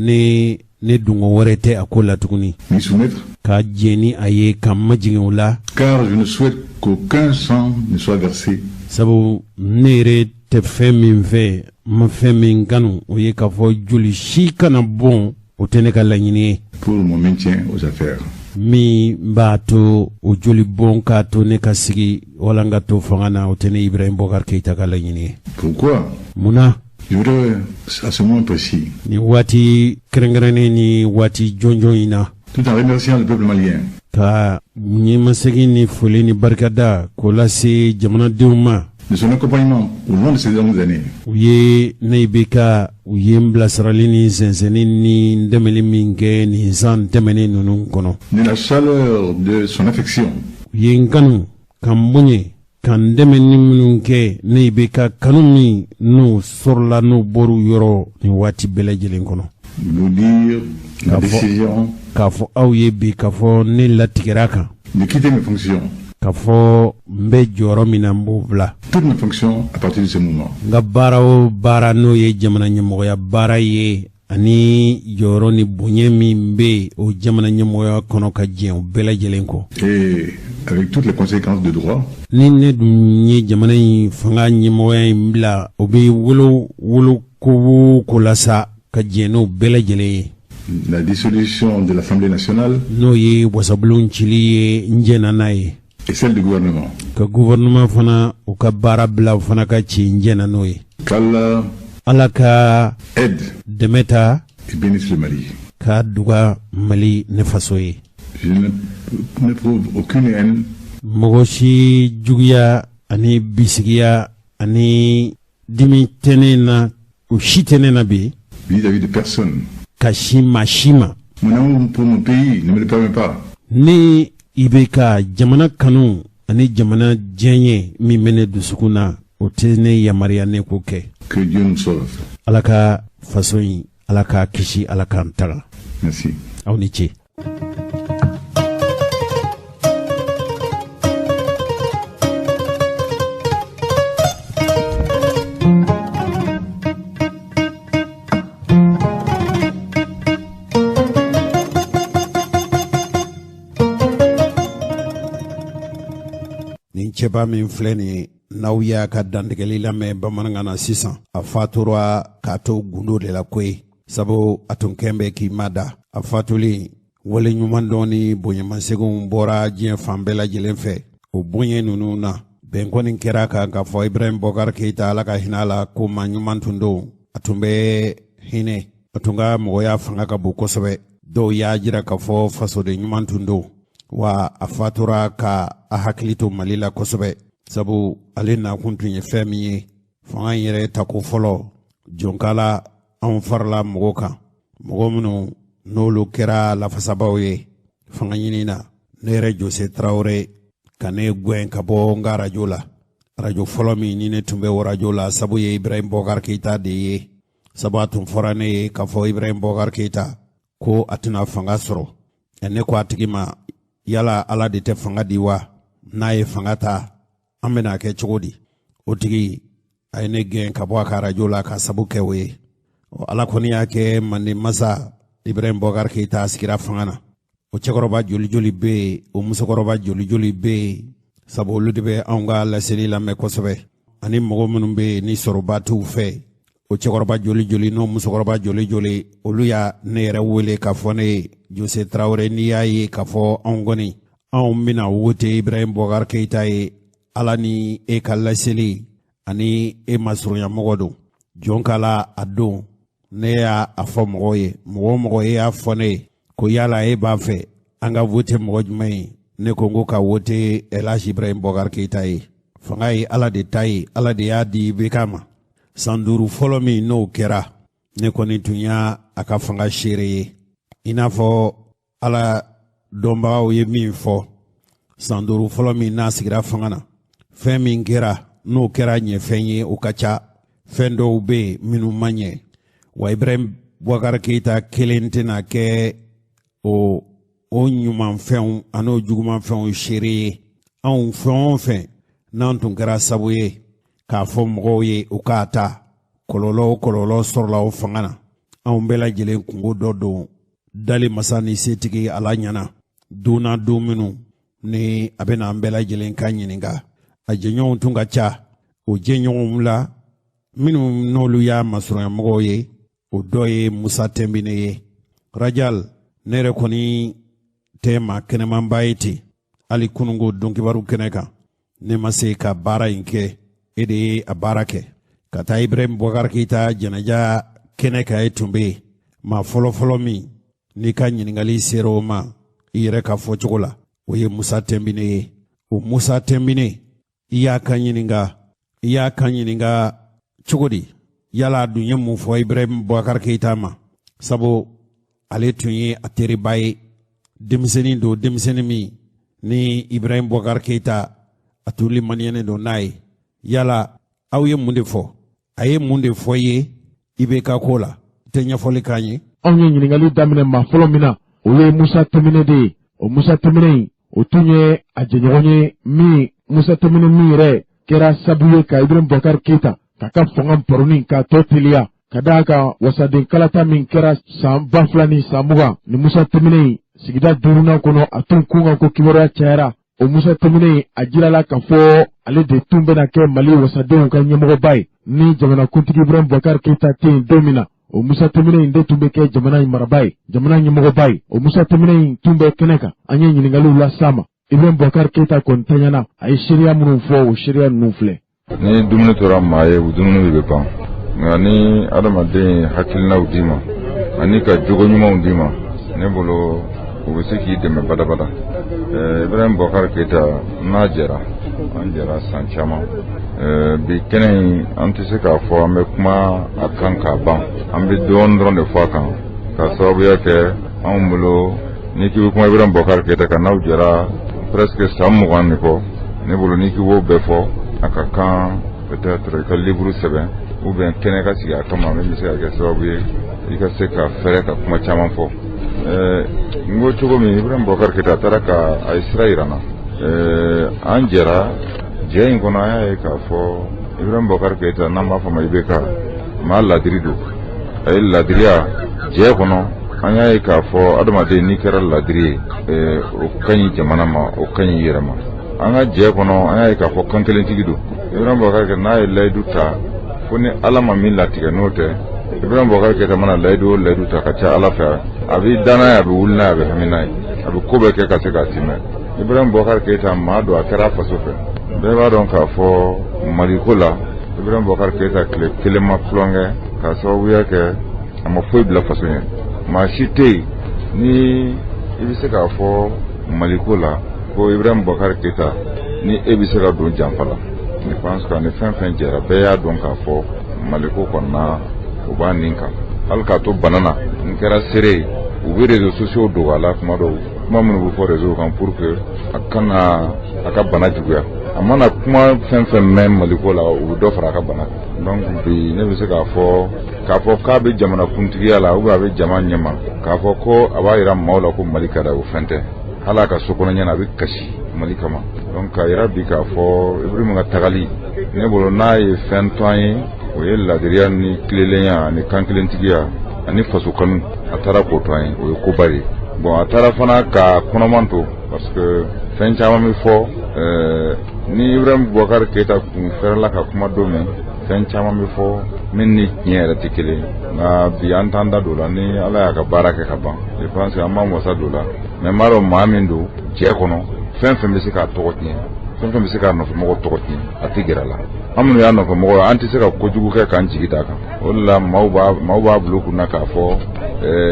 Ne dungo wɛrɛ tɛ a ko la tuguni M'y soumettre, ka jɛn ni a ye, ka majigin o la, car je ne souhaite qu'aucun sang ne soit versé sabu ne yɛrɛ tɛ fɛn min fɛ, n ma fɛn min kanu, o ye k'a fɔ joli si kana bɔn. O tɛ ne ka laɲini ye pour mon maintien aux affaires. Min b'a to o joli bɔn k'a to ne ka sigi wala n ka to fanga na. O tɛ ne Ibrahim Bɔkari Keyita ka laɲini ye. Pourquoi? Munna? Je voudrais, à ce moment précis, Nin waati kɛrɛnkɛrɛnnen ni waati jɔnjɔn in na, tout en remerciant le peuple malien ka ɲɛmasegin ni foli ni barikada k'o lase jamanadenw ma de son accompagnement au long de ces longues années, u ye ne IBK, u ye n bilasirali ni sɛnsɛnni ni n dɛmɛli min kɛ nin san tɛmɛnen ninnu kɔnɔ, de la chaleur de son affection, u ye n kanu ka n bonya ka n dɛmɛ ni minnu kɛ, ne IBK kanu min n'o sɔrɔla, n'o bɔr'u yɔrɔ nin waati bɛɛ lajɛlen kɔnɔ, vous dire la Ah bon. décision k'a fɔ aw ye bi k'a fɔ ne latigɛra kan de quitter mes fonctions, k'a fɔ n bɛ jɔyɔrɔ min na, n b'o bila, toutes mes fonctions à partir de ce moment. N ka baara o baara, n'o ye jamana ɲɛmɔgɔya baara ye, ani jɔyɔrɔ ni bonya min bɛ yen o jamana ɲɛmɔgɔya kɔnɔ, ka jɛn o bɛɛ lajɛlen kɔ, Et avec toutes les conséquences de droit, ni ne dun ye jamana in fanga ɲɛmɔgɔya in bila, o bɛ wolo wolo ko o ko la sa, ka jɛn n'o bɛɛ lajɛlen ye, la dissolution de l'Assemblée nationale n'o ye wasabulon cili ye, n jɛnna n'a ye, et celle du gouvernement. Ka gouvernement fana, u ka baara bila, o fana ka ci, n jɛnna n'o ye. Qu'Allah Ala ka aide dɛmɛ ta et bénisse le Mali. ka duga Mali, ne faso ye. Je n'éprouve aucune haine Mɔgɔ si juguya ani bisigiya ani dimi tɛ ne na, o si tɛ ne na bi vis-à-vis de personne. ka si maa si ma. Mon amour pour mon pays ne me le permet pas. Ni i bɛ ka jamana kanu ani jamana diɲɛ min bɛ ne dusukun na, o tɛ ne yamaruya ne k'o kɛ. Que Dieu nous sauve. Ala ka faso in, Ala k'a kisi, Ala k'an taga. Merci. Aw ni ce. Nin cɛba min filɛ nin ye, n'aw y'a ka dantigɛli lamɛn bamanankan na sisan, a fatura k'a to gundo de la koyi, sabu a tun kɛn bɛ k'i ma da. A fatulen, wale ɲuman dɔn ni bonyamasegin bɔra diɲɛ fan bɛɛ lajɛlen fɛ. O bonya ninnu na, bɛn kɔni kɛra kan k'a fɔ Ibrahim Bɔkari Keyita, Ala ka hinɛ a la, ko maa ɲuman tun don. A tun bɛ hinɛ, a tun ka mɔgɔya fanga ka bon kosɛbɛ. Dɔw y'a jira k'a fɔ fasoden ɲuman tun don, wa a fatura ka a hakili to Mali la kosɛbɛ, sabu ale nakun tun ye fɛn min ye, fanga in yɛrɛ tako fɔlɔ jɔnkala anw farala mɔgɔw kan, mɔgɔ minnu n'olu kɛra lafasabaw ye fanga ɲini na. Ne yɛrɛ Jose Tarawele ka ne gɛn ka bɔ n ka arajo la, arajo fɔlɔ min ni ne tun bɛ o arajo la, sabu ye Ibrahim Bɔkari Keyita de ye. Sabu a tun fɔra ne ye k'a fɔ Ibrahim Bɔkari Keyita ko a tɛna fanga sɔrɔ. Ne ko a tigi ma, yala Ala de tɛ fanga di wa? N'a ye fanga ta, an bɛna kɛ cogo di? O tigi a ye ne gɛn ka bɔ a ka arajo la ka sabu kɛ o ye. Ala kɔni y'a kɛ manden masa Ibrahim Bɔkari Keyita sigira fanga na. O cɛkɔrɔba joli joli bɛ yen, o musokɔrɔba joli joli bɛ yen, sabu olu de bɛ anw ka laseli lamɛn kosɛbɛ, ani mɔgɔ minnu bɛ yen ni sɔrɔba t'u fɛ. O cɛkɔrɔba joli joli n'o musokɔrɔba joli joli, olu y'a ne yɛrɛ wele k'a fɔ ne ye, Jose Tarawele, n'i y'a ye k'a fɔ anw kɔni anw bɛna wote Ibrahim Bɔkari Keyita ye, Ala ni e ka laseli ani e masurunya mɔgɔ don. Jɔn kala a don, ne y'a fɔ mɔgɔw ye, mɔgɔ o mɔgɔ e y'a fɔ ne ye ko yala e b'a fɛ an ka wote mɔgɔ jumɛn ye, ne ko n ko ka wote El Hadj Ibrahim Bɔkari Keyita ye. Fanga ye Ala de ta ye, Ala de y'a di IBK ma. San 5 fɔlɔ min n'o kɛra, ne kɔni tun y'a a ka fanga seere ye. I n'a fɔ Ala dɔnbagaw ye min fɔ, san 5 fɔlɔ min n'a sigira fanga na, fɛn min kɛra n'o kɛra ɲɛfɛn ye, o ka ca. Fɛn dɔw bɛ yen minnu ma ɲɛ, wa Ibrahim Bɔkari Keyita kelen tɛna kɛ o ɲumanfɛnw an'o jugumanfɛnw seere ye. Anw fɛn o fɛn n'an tun kɛra sabu ye k'a fɔ mɔgɔw ye u k'a ta, kɔlɔlɔ o kɔlɔlɔ sɔrɔla o fanga na, anw bɛɛ lajɛlen kungo dɔ don dali masa ni setigi Ala ɲɛna don na don minnu ni a bɛna an bɛɛ lajɛlen ka ɲininka. A jɛɲɔgɔnw tun ka ca, o jɛɲɔgɔnw la minnu n'olu y'a masurunya mɔgɔw ye, o dɔ ye Musa Tɛnbine ye. Rajal, ne yɛrɛ kɔni tɛ maa kɛnɛmanba ye ten, hali kununko donkibaru kɛnɛ kan ne ma se ka baara in kɛ, e de ye a baara kɛ. Ka taa Ibrahim Bɔkari Keyita jɛnɛja kɛnɛ kan, e tun bɛ yen. Maa fɔlɔfɔlɔ min n'i ka ɲininkali sera o ma i yɛrɛ ka fɔcogo la, o ye Musa Tɛnbine ye. O Musa Tɛnbine, i y'a kan ɲininka, i y'a kan ɲininka cogo di? Yala a dun ye mun fɔ Ibrahim Bɔkari Keyita ma? Sabu ale tun ye a teriba ye, denmisɛnnin don, denmisɛnnin min ni Ibrahim Bɔkari Keyita a tun limaniyalen don n'a ye. Yala aw ye mun de fɔ? A ye mun de fɔ i ye IBK ko la? I tɛ ɲɛfɔli k'an ye. Anw ye ɲininkali daminɛ maa fɔlɔ min na, o ye Musa Tɛnbine de ye. O Musa Tɛnbine in, o tun ye a jɛɲɔgɔn ye min Musa Tɛnbine min yɛrɛ kɛra sabu ye ka Ibrahim Bɔkari Keyita k'a ka fanga baroni k'a tɔ teliya, ka d'a kan wasaden kalata min kɛra san 2020 ni Musa Tɛnbine in sigida 5nan kɔnɔ, a tun kun kan ko kibaruya cayara. O Musa Tɛnbine a jirala k'a fɔ ale de tun bɛna kɛ Mali wasadenw ka ɲɛmɔgɔba ye ni jamanakuntigi Ibrahim Bɔkari Keyita tɛ yen don min na. O Musa Tɛnbine in de tun bɛ kɛ jamana in marabaa ye, jamana ɲɛmɔgɔba ye. O Musa Tɛnbine in tun bɛ kɛnɛ kan, an ye ɲininkaliw las'a ma. Ibrahim Bɔkari Keyita kɔni tanyana, a ye seereya minnu fɔ, o seereya ninnu filɛ. Ni dumuni tora maa ye, o dumuni bɛ ban. Nka ni adamaden ye hakilinaw d'i ma ani ka jogo ɲumanw d'i ma, ne bolo o bɛ se k'i dɛmɛ badabada. Ibrahim Bɔkari Keyita n'a jɛra, an jɛra san caman. Bi kɛnɛ in, an tɛ se k'a fɔ an bɛ kuma a kan k'a ban. An bɛ dɔɔnin dɔrɔn de fɔ a kan, ka sababuya kɛ anw bolo n'i k'i bɛ kuma Ibrahim Bɔkari Keyita kan, n'aw jɛra presque san 20 de kɔ, ne bolo n'i k'i b'o bɛɛ fɔ, a ka kan peut-être i ka livre sɛbɛn. Ou bien kɛnɛ ka sigi a kama min bɛ se ka kɛ sababu ye i ka se ka fɛrɛ ka kuma caman fɔ. N ko cogo min, Ibrahim Boubacar Keita a taara ka a ye sira yira n na. An jɛra jɛ in kɔnɔ, an y'a ye k'a fɔ Ibrahim Boubacar Keita, n'an b'a fɔ a ma IBK, maa ladiri don. A ye ladiriya jɛ kɔnɔ. An y'a ye k'a fɔ adamaden n'i kɛra ladiri ye, o ka ɲi jamana ma, o ka ɲi i yɛrɛ ma. An ka jɛ kɔnɔ, an y'a ye k'a fɔ kan kelentigi don. Ibrahim Boubacar Keita n'a ye layidu ta, fo ni Ala ma min latigɛ, n'o tɛ, Ibrahim Boubacar Keita mana layidu o layidu ta, ka ca Ala fɛ a bɛ da n'a ye, a bɛ wuli n'a ye, a bɛ hami n'a ye, a bɛ ko bɛɛ kɛ ka se k'a timɛ. Ibrahim Boubacar Keita maa don, a kɛra a faso fɛ. Bɛɛ b'a dɔn k'a fɔ Maliko la, Ibrahim Boubacar Keita tile kelen ma tulonkɛ, k'a sababuya kɛ a ma foyi bila faso ɲɛ. Maa si tɛ yen ni i bɛ se k'a fɔ Maliko la ko Ibrahim Boubacar Keita ni e bɛ se ka don janfa la. Je pense que ni fɛn fɛn jɛra, bɛɛ y'a dɔn k'a fɔ Maliko kɔnɔna o b'a nin kan. Hali k'a to bana na, n kɛra seere ye, u bɛ réseaux sociaux dogo a la kuma dɔw, kuma minnu bɛ fɔ réseau kan pour que a kana a ka bana juguya. A mana kuma fɛn fɛn mɛn Maliko la, u bɛ dɔ fara a ka bana kan. Donc bi ne bɛ se k'a fɔ k'a fɔ k'a bɛ jamana kuntigiya la ou bien a bɛ jama ɲɛma, k'a fɔ ko a b'a yira maaw la ko Mali ka d'a ye, o fɛn tɛ. Hali a ka so kɔnɔ ɲɛna, a bɛ kasi Mali kama. Donc k'a yira bi k'a fɔ Ibrahim ka tagali, ne bolo n'a ye fɛn to an ye, o ye ladiriya ni tilelenya ani kankelentigiya ani faso kanu. A taara k'o to an ye, o ye koba de ye. Bon, a taara fana ka kɔnɔman to, parce que fɛn caman bɛ fɔ. Ni Ibrahim Boubacar Keita kun fɛrɛla ka kuma don min, fɛn caman bɛ fɔ min ni tiɲɛ yɛrɛ tɛ kelen. Nka bi an t'an da don la. Ni Ala y'a ka baara kɛ ka ban, je pense que an b'an wasa don la. Mais n b'a dɔn maa min don jɛ kɔnɔ, fɛn fɛn bɛ se k'a tɔgɔ tiɲɛ, fɛn fɛn bɛ se k'a nɔfɛmɔgɔw tɔgɔ tiɲɛ, a tɛ gɛrɛ a la. An minnu y'a nɔfɛmɔgɔw ye, an tɛ se ka kojugu kɛ k'an jigi d'a kan. O de la maaw b'a bila u kunna k'a fɔ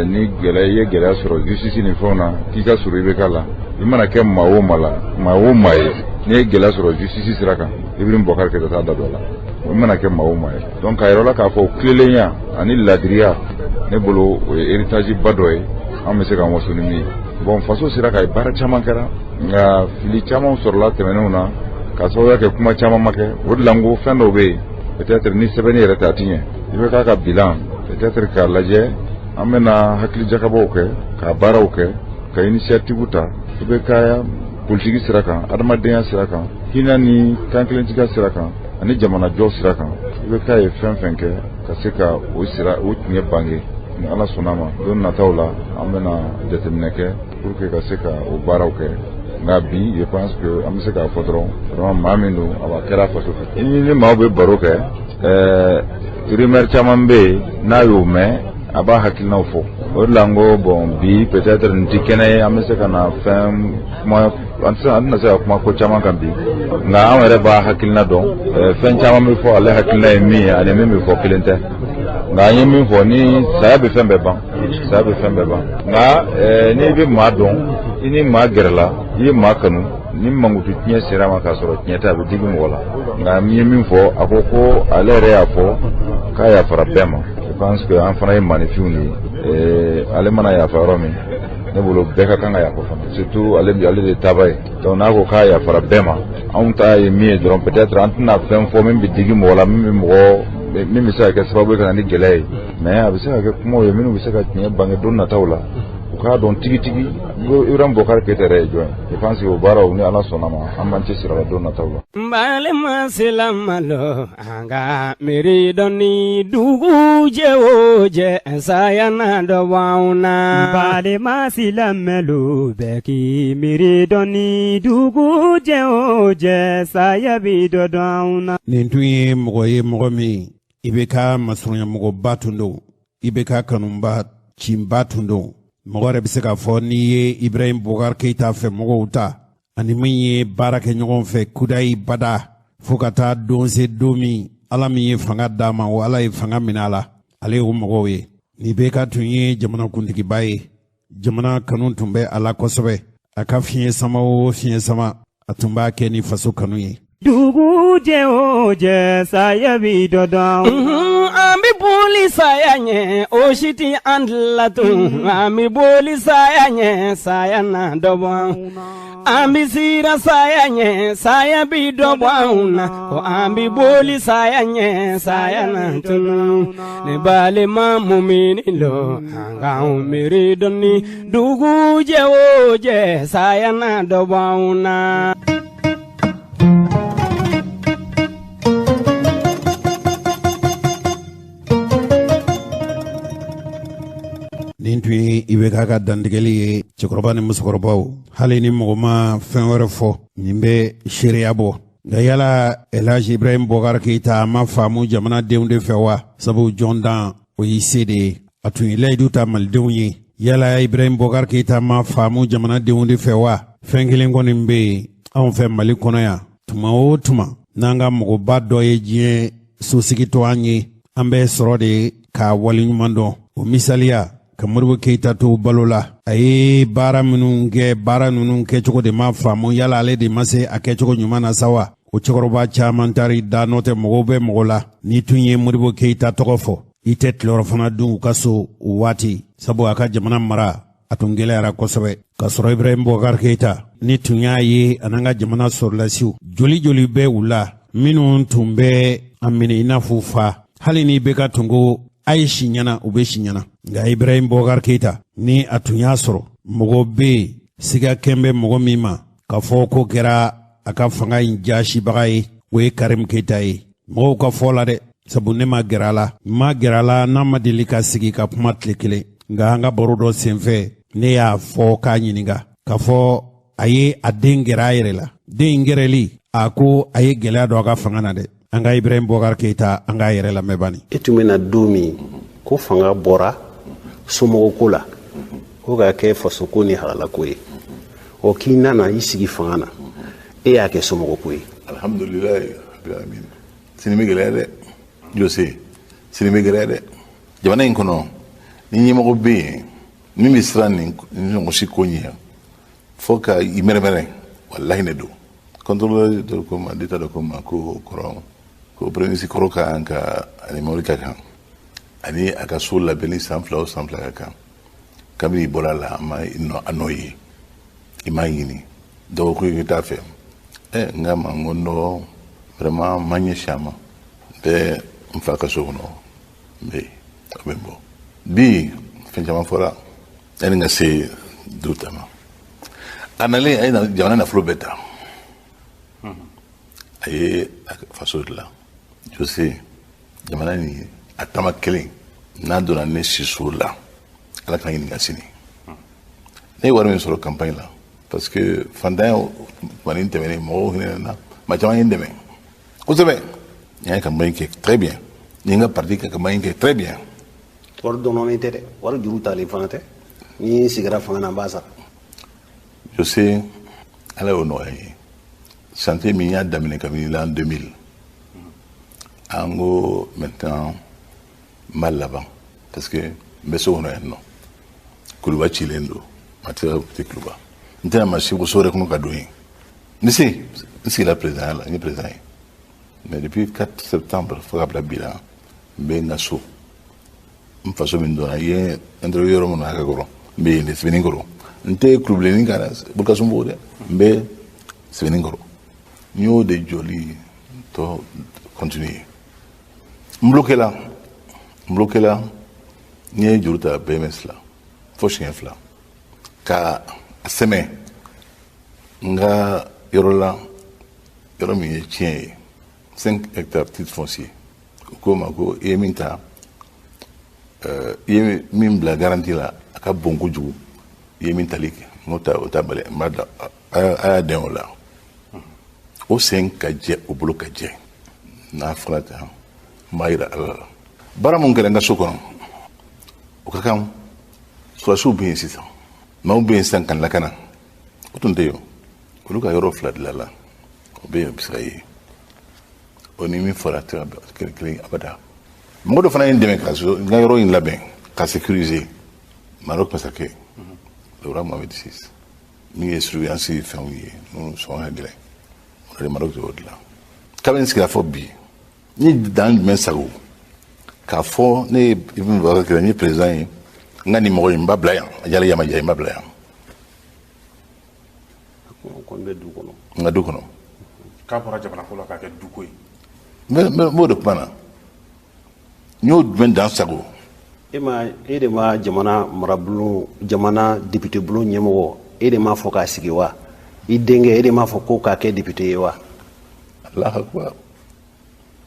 ni gɛlɛya i ye gɛlɛya sɔrɔ justice ni fɛnw na, k'i ka surun IBK la. I mana kɛ maa o maa la, maa o maa ye, n'i ye gɛlɛya sɔrɔ justice sira kan, Ibrahim Boubacar Keita t'a da don a la, o mana kɛ maa o maa ye. Donc k'a yira la k'a fɔ tilelenya ani ladiriya, ne bolo o ye héritage ba dɔ ye an bɛ se k'an waso ni min ye. Bon, faso sera ka baara caman kɛra, nka fili caman sɔrɔla tɛmɛnenw na k'a sababuya kɛ kuma caman ma kɛ. O de la n ko fɛn dɔw bɛ yen, peut-être ni sɛbɛnni yɛrɛ tɛ, a ti ɲɛ. I bɛ k'a ka bilan peut-être k'a lajɛ, an bɛna hakili jakabɔw kɛ, ka baaraw kɛ, ka initiative ta. I bɛ ka politiki sira kan, adamadenya sira kan, hinɛ ni kankelentigiya sira kan ani jamanajɔ sira kan, i bɛ k'a ye fɛn fɛn kɛ ka se ka o sira o tiɲɛ bange. Ni Ala sɔnna ma, don nataw la an bɛna jateminɛ kɛ pour que ka se ka o baaraw kɛ. Nka bi, je pense que an bɛ se k'a fɔ dɔrɔn, vraiment maa min don, a b'a kɛra faso fɛ. I ni maaw bɛ baro kɛ, rumeur caman bɛ yen, n'a y'o mɛn, a b'a hakilinaw fɔ. O de la n ko bon, bi peut-être nin ti kɛnɛ ye an bɛ se ka na fɛn kuma, an tɛ se, an tɛna se ka kuma ko caman kan bi. Nka anw yɛrɛ b'a hakilina dɔn. Fɛn caman bɛ fɔ, ale hakilina ye min ye ani min bɛ fɔ kelen tɛ. Nka an ye min fɔ, ni saya bɛ fɛn bɛɛ ban, saya bɛ fɛn bɛɛ ban. Nka n'i bɛ maa dɔn, i ni maa gɛrɛla, i ye maa kanu, ni mankutu tiɲɛ sera ma k'a sɔrɔ tiɲɛ tɛ, a bɛ digi mɔgɔ la. Nka n ye min fɔ, a ko ko ale yɛrɛ y'a fɔ k'a yafara bɛɛ ma. Je pense que an fana ye maaninfinw de ye. Ale mana yafa yɔrɔ min, ne bolo bɛɛ ka kan ka yafa fana, surtout ale, ale de taaba ye. Donc n'a ko k'a yafara bɛɛ ma, anw ta ye min ye dɔrɔn, peut-être an tɛna fɛn fɔ min bɛ digi mɔgɔ la, min bɛ mɔgɔ min bɛ se ka kɛ sababu ye ka na ni gɛlɛya ye. Mais a bɛ se ka kɛ kumaw ye minnu bɛ se ka tiɲɛ bange don nataw la, u k'a dɔn tigitigi ko Ibrahim Boubacar Keita yɛrɛ ye jɔn ye. Je pense que o baaraw, ni Ala sɔnna ma, an b'an cɛsiri a la don nataw la. N balima silamɛlu, an ka miiri dɔɔni, dugu jɛ o jɛ, saya na dɔ b'anw na. Balima silamɛlu, bɛɛ k'i miiri dɔɔni, dugu jɛ o jɛ, saya bi dɔ dɔn anw na. Nin tun ye mɔgɔ ye, mɔgɔ min i bɛ ka masurunyamɔgɔba tun don, i bɛ ka kanuba cinba tun don. Mɔgɔ yɛrɛ bɛ se k'a fɔ n'i ye Ibrahim Boubacar Keita fɛ mɔgɔw ta ani min ye baara kɛ ɲɔgɔn fɛ kudayi bada, fo ka taa don se don min Ala min ye fanga d'a ma, o Ala ye fanga minɛ a la, ale y'o mɔgɔw ye. Nin bɛɛ ka tun ye jamanakuntigiba ye, jamana kanu tun bɛ a la kosɛbɛ. A ka fiɲɛ sama o fiɲɛ sama, a tun b'a kɛ ni faso kanu ye. Dugu jɛ o jɛ, saya bi dɔ dɔn. An bɛ bɔ. boli saya ɲɛ o si ti an la tun an bɛ boli saya ɲɛ saya na dɔ bɔ an bɛ siran saya ɲɛ saya bi dɔ bɔ anw na ko an bɛ boli saya ɲɛ saya na tunu ne balima mumini lo an k'anw miiri dɔɔni dugu jɛ o jɛ saya na dɔ bɔ anw na. Nin tun ye IBK ka dantigɛli ye cɛkɔrɔba ni musokɔrɔbaw hali ni mɔgɔ ma fɛn wɛrɛ fɔ nin bɛ seereya bɔ nka yala Elhaji Ibrahim Boubacar Keita a ma faamu jamanadenw de fɛ wa sabu jɔn dan o y'i se de ye a tun ye layidu ta malidenw ye yala Ibrahim Boubacar Keita ma faamu jamanadenw de fɛ wa fɛn kelen kɔni bɛ yen anw fɛ Mali kɔnɔ yan tuma o tuma n'an ka mɔgɔba dɔ ye diɲɛ sosigi to an ye an bɛ sɔrɔ de k'a waleɲuman dɔn o misaliya ka Modibo Keita to balo la a ye baara minnu kɛ baara ninnu kɛcogo de ma faamu yala ale de ma se a kɛcogo ɲuman na sa wa o cɛkɔrɔba caman taar'i da n'o tɛ mɔgɔw bɛ mɔgɔ la n'i tun ye Modibo Keita tɔgɔ fɔ i tɛ tilelafana dun u ka so o waati sabu a ka jamana mara a tun gɛlɛyara kosɛbɛ k'a sɔrɔ Ibrahim Boubacar Keita ni tun y'a ye a n'an ka jamana sɔrɔdasiw joli joli bɛ u la minnu tun bɛ a minɛ i n'a fɔ fa hali ni IBK tun ko a ye si ɲɛna u bɛ si ɲɛna nka Ibrahim Boubacar Keita ni a tun y'a sɔrɔ mɔgɔ bɛ yen siga kɛn bɛ mɔgɔ min ma k'a fɔ ko kɛra a ka fanga in jaasibaga ye o ye Karim Keita ye mɔgɔw ka fɔ la dɛ sabu ne ma gɛrɛ a la n ma gɛrɛ a la n'a ma deli ka sigi ka kuma tile kelen nka an ka baro dɔ senfɛ ne y'a fɔ k'a ɲininka k'a fɔ a ye a den gɛrɛ a yɛrɛ la den in gɛrɛli a ko a ye gɛlɛya don a ka fanga na dɛ an ka Ibrahim Boubacar Keita an k'a yɛrɛ lamɛn bani. E tun bɛna don min ko fanga bɔra somɔgɔko la ko k'a kɛ fasoko ni halalako ye ɔ k'i nana i sigi fanga na e y'a kɛ somɔgɔko ye. Alhamdulilayi rabbil alamin sini bɛ gɛlɛya dɛ Jose sini bɛ gɛlɛya dɛ jamana in kɔnɔ ni ɲɛmɔgɔ bɛ yen min bɛ siran nin ɲɔgɔn si ko ɲɛ fo ka i mɛrɛmɛrɛ walahi ne don contrôleur dɔ ko ma d'État dɔ ko ma ko kɔrɔ ko premier ministre kɔrɔ ka kan ka ani mobili ka kan ani a ka so labɛnni san 2 o san 2 ka kan kabini i bɔra la a ma a nɔ ye i m'a ɲini dɔw ko i t'a fɛ n k'a ma n ko nɔ vraiment n ma ɲɛsin a ma n bɛ n fa ka so kɔnɔ n bɛ yen a bɛ n bɔ bi fɛn caman fɔra yanni n ka se du ta ma a nalen a ye jamana nafolo bɛɛ ta a ye a faso dilan Jose jamana nin a tama kelen n'a donna ne siso la ala k'an ɲininka sini ne ye wari min sɔrɔ campagne la parce que fantanya tuma ni tɛmɛnen mɔgɔw hinɛ na maa caman ye n dɛmɛ kosɛbɛ n ye campagne kɛ très bien n ye n ka parti ka campagne kɛ très bien. Wari dɔɔnin tɛ dɛ wari juru talen fana tɛ ni n sigira fanga na n b'a sara. Jose ala y'o nɔgɔya n ye santé min y'a daminɛ kabini l'an 2000 an ko maintenant n b'a laban parce que n bɛ so kɔnɔ yan nɔ kuluba cilen don ma tɛ se kuluba n tɛna maa si bɔ so wɛrɛ kɔnɔ ka don yen n bɛ se n sigila président la n ye président ye mais depuis 4 septembre fo ka bila bi la n bɛ n ka so n faso min donna i ye interview yɔrɔ min na a ka kɔrɔ n bɛ yen de Sɛbɛnnikɔrɔ n tɛ kulubilenni kan dɛ Bulukasunbugu dɛ n bɛ Sɛbɛnnikɔrɔ n y'o de jɔli tɔ continuer n bloqué la n ye juru ta BMS la fo siɲɛ 2 ka a sɛmɛ n ka yɔrɔ la yɔrɔ min ye tiɲɛ ye 5 hectares titre foncier u ko ma ko i ye min ta i ye min bila garantie la a ka bon kojugu i ye min tali kɛ n ko ta o ta bali n b'a da a y'a dɛn o la o sen ka jɛ o bolo ka jɛ n'a fɔra tan n b'a yira ala la baara mun kɛra n ka so kɔnɔ o ka kan sɔrɔdasiw bɛ yen sisan maaw bɛ yen sisan ka lakana o tun tɛ yen olu ka yɔrɔ 2 dilanla o bɛ yen o bɛ se ka ye o ni min fɔra tɛ kelen kelen abada mɔgɔ dɔ fana ye n dɛmɛ ka so n ka yɔrɔ in labɛn ka sécuriser Maroc masakɛ le roi Mohamed VI min ye surveillance fɛnw ye minnu sɔngɔ ka gɛlɛn o de Maroc de y'o dilan kabini n sigira fɔ bi n ye dan jumɛn sago K'a fɔ ne ye Ibrahim Boubacar Keïta, n ye président ye, n ka nin mɔgɔ in n b'a bila yan, a diyara a ma diya, n b'a bila yan. O kɔni bɛ du kɔnɔ. N ka du kɔnɔ. K'a bɔra jamana ko la k'a kɛ duko ye. N b'o de kuma na, n y'o jumɛn dan sago. E ma, e de ma jamana marabulon, jamana député bulon ɲɛmɔgɔ, e de m'a fɔ k'a sigi wa? I denkɛ, e de m'a fɔ ko k'a kɛ député ye wa? Allahu akbar.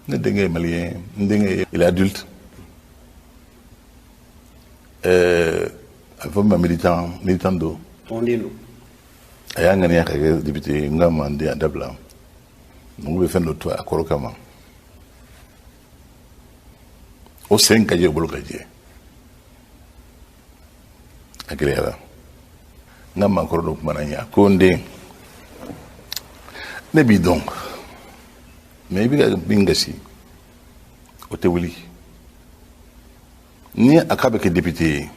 Ne denkɛ ye malien, n denkɛ, il est adulte. A bɛ fɔ min ma militant, militant don. Tɔnden don. A y'a ŋaniya ka kɛ député ye, n k'a ma n den a dabila. Nugu bɛ fɛn dɔ to a kɔrɔ kama. O sen ka jɛ, o bolo ka jɛ. A gɛlɛyara. N ka maakɔrɔ dɔ kumana n ye, a ko n den, ne b'i dɔn, mais i bɛ ka min gasi, o tɛ wuli. Ni a k'a bɛ kɛ député ye,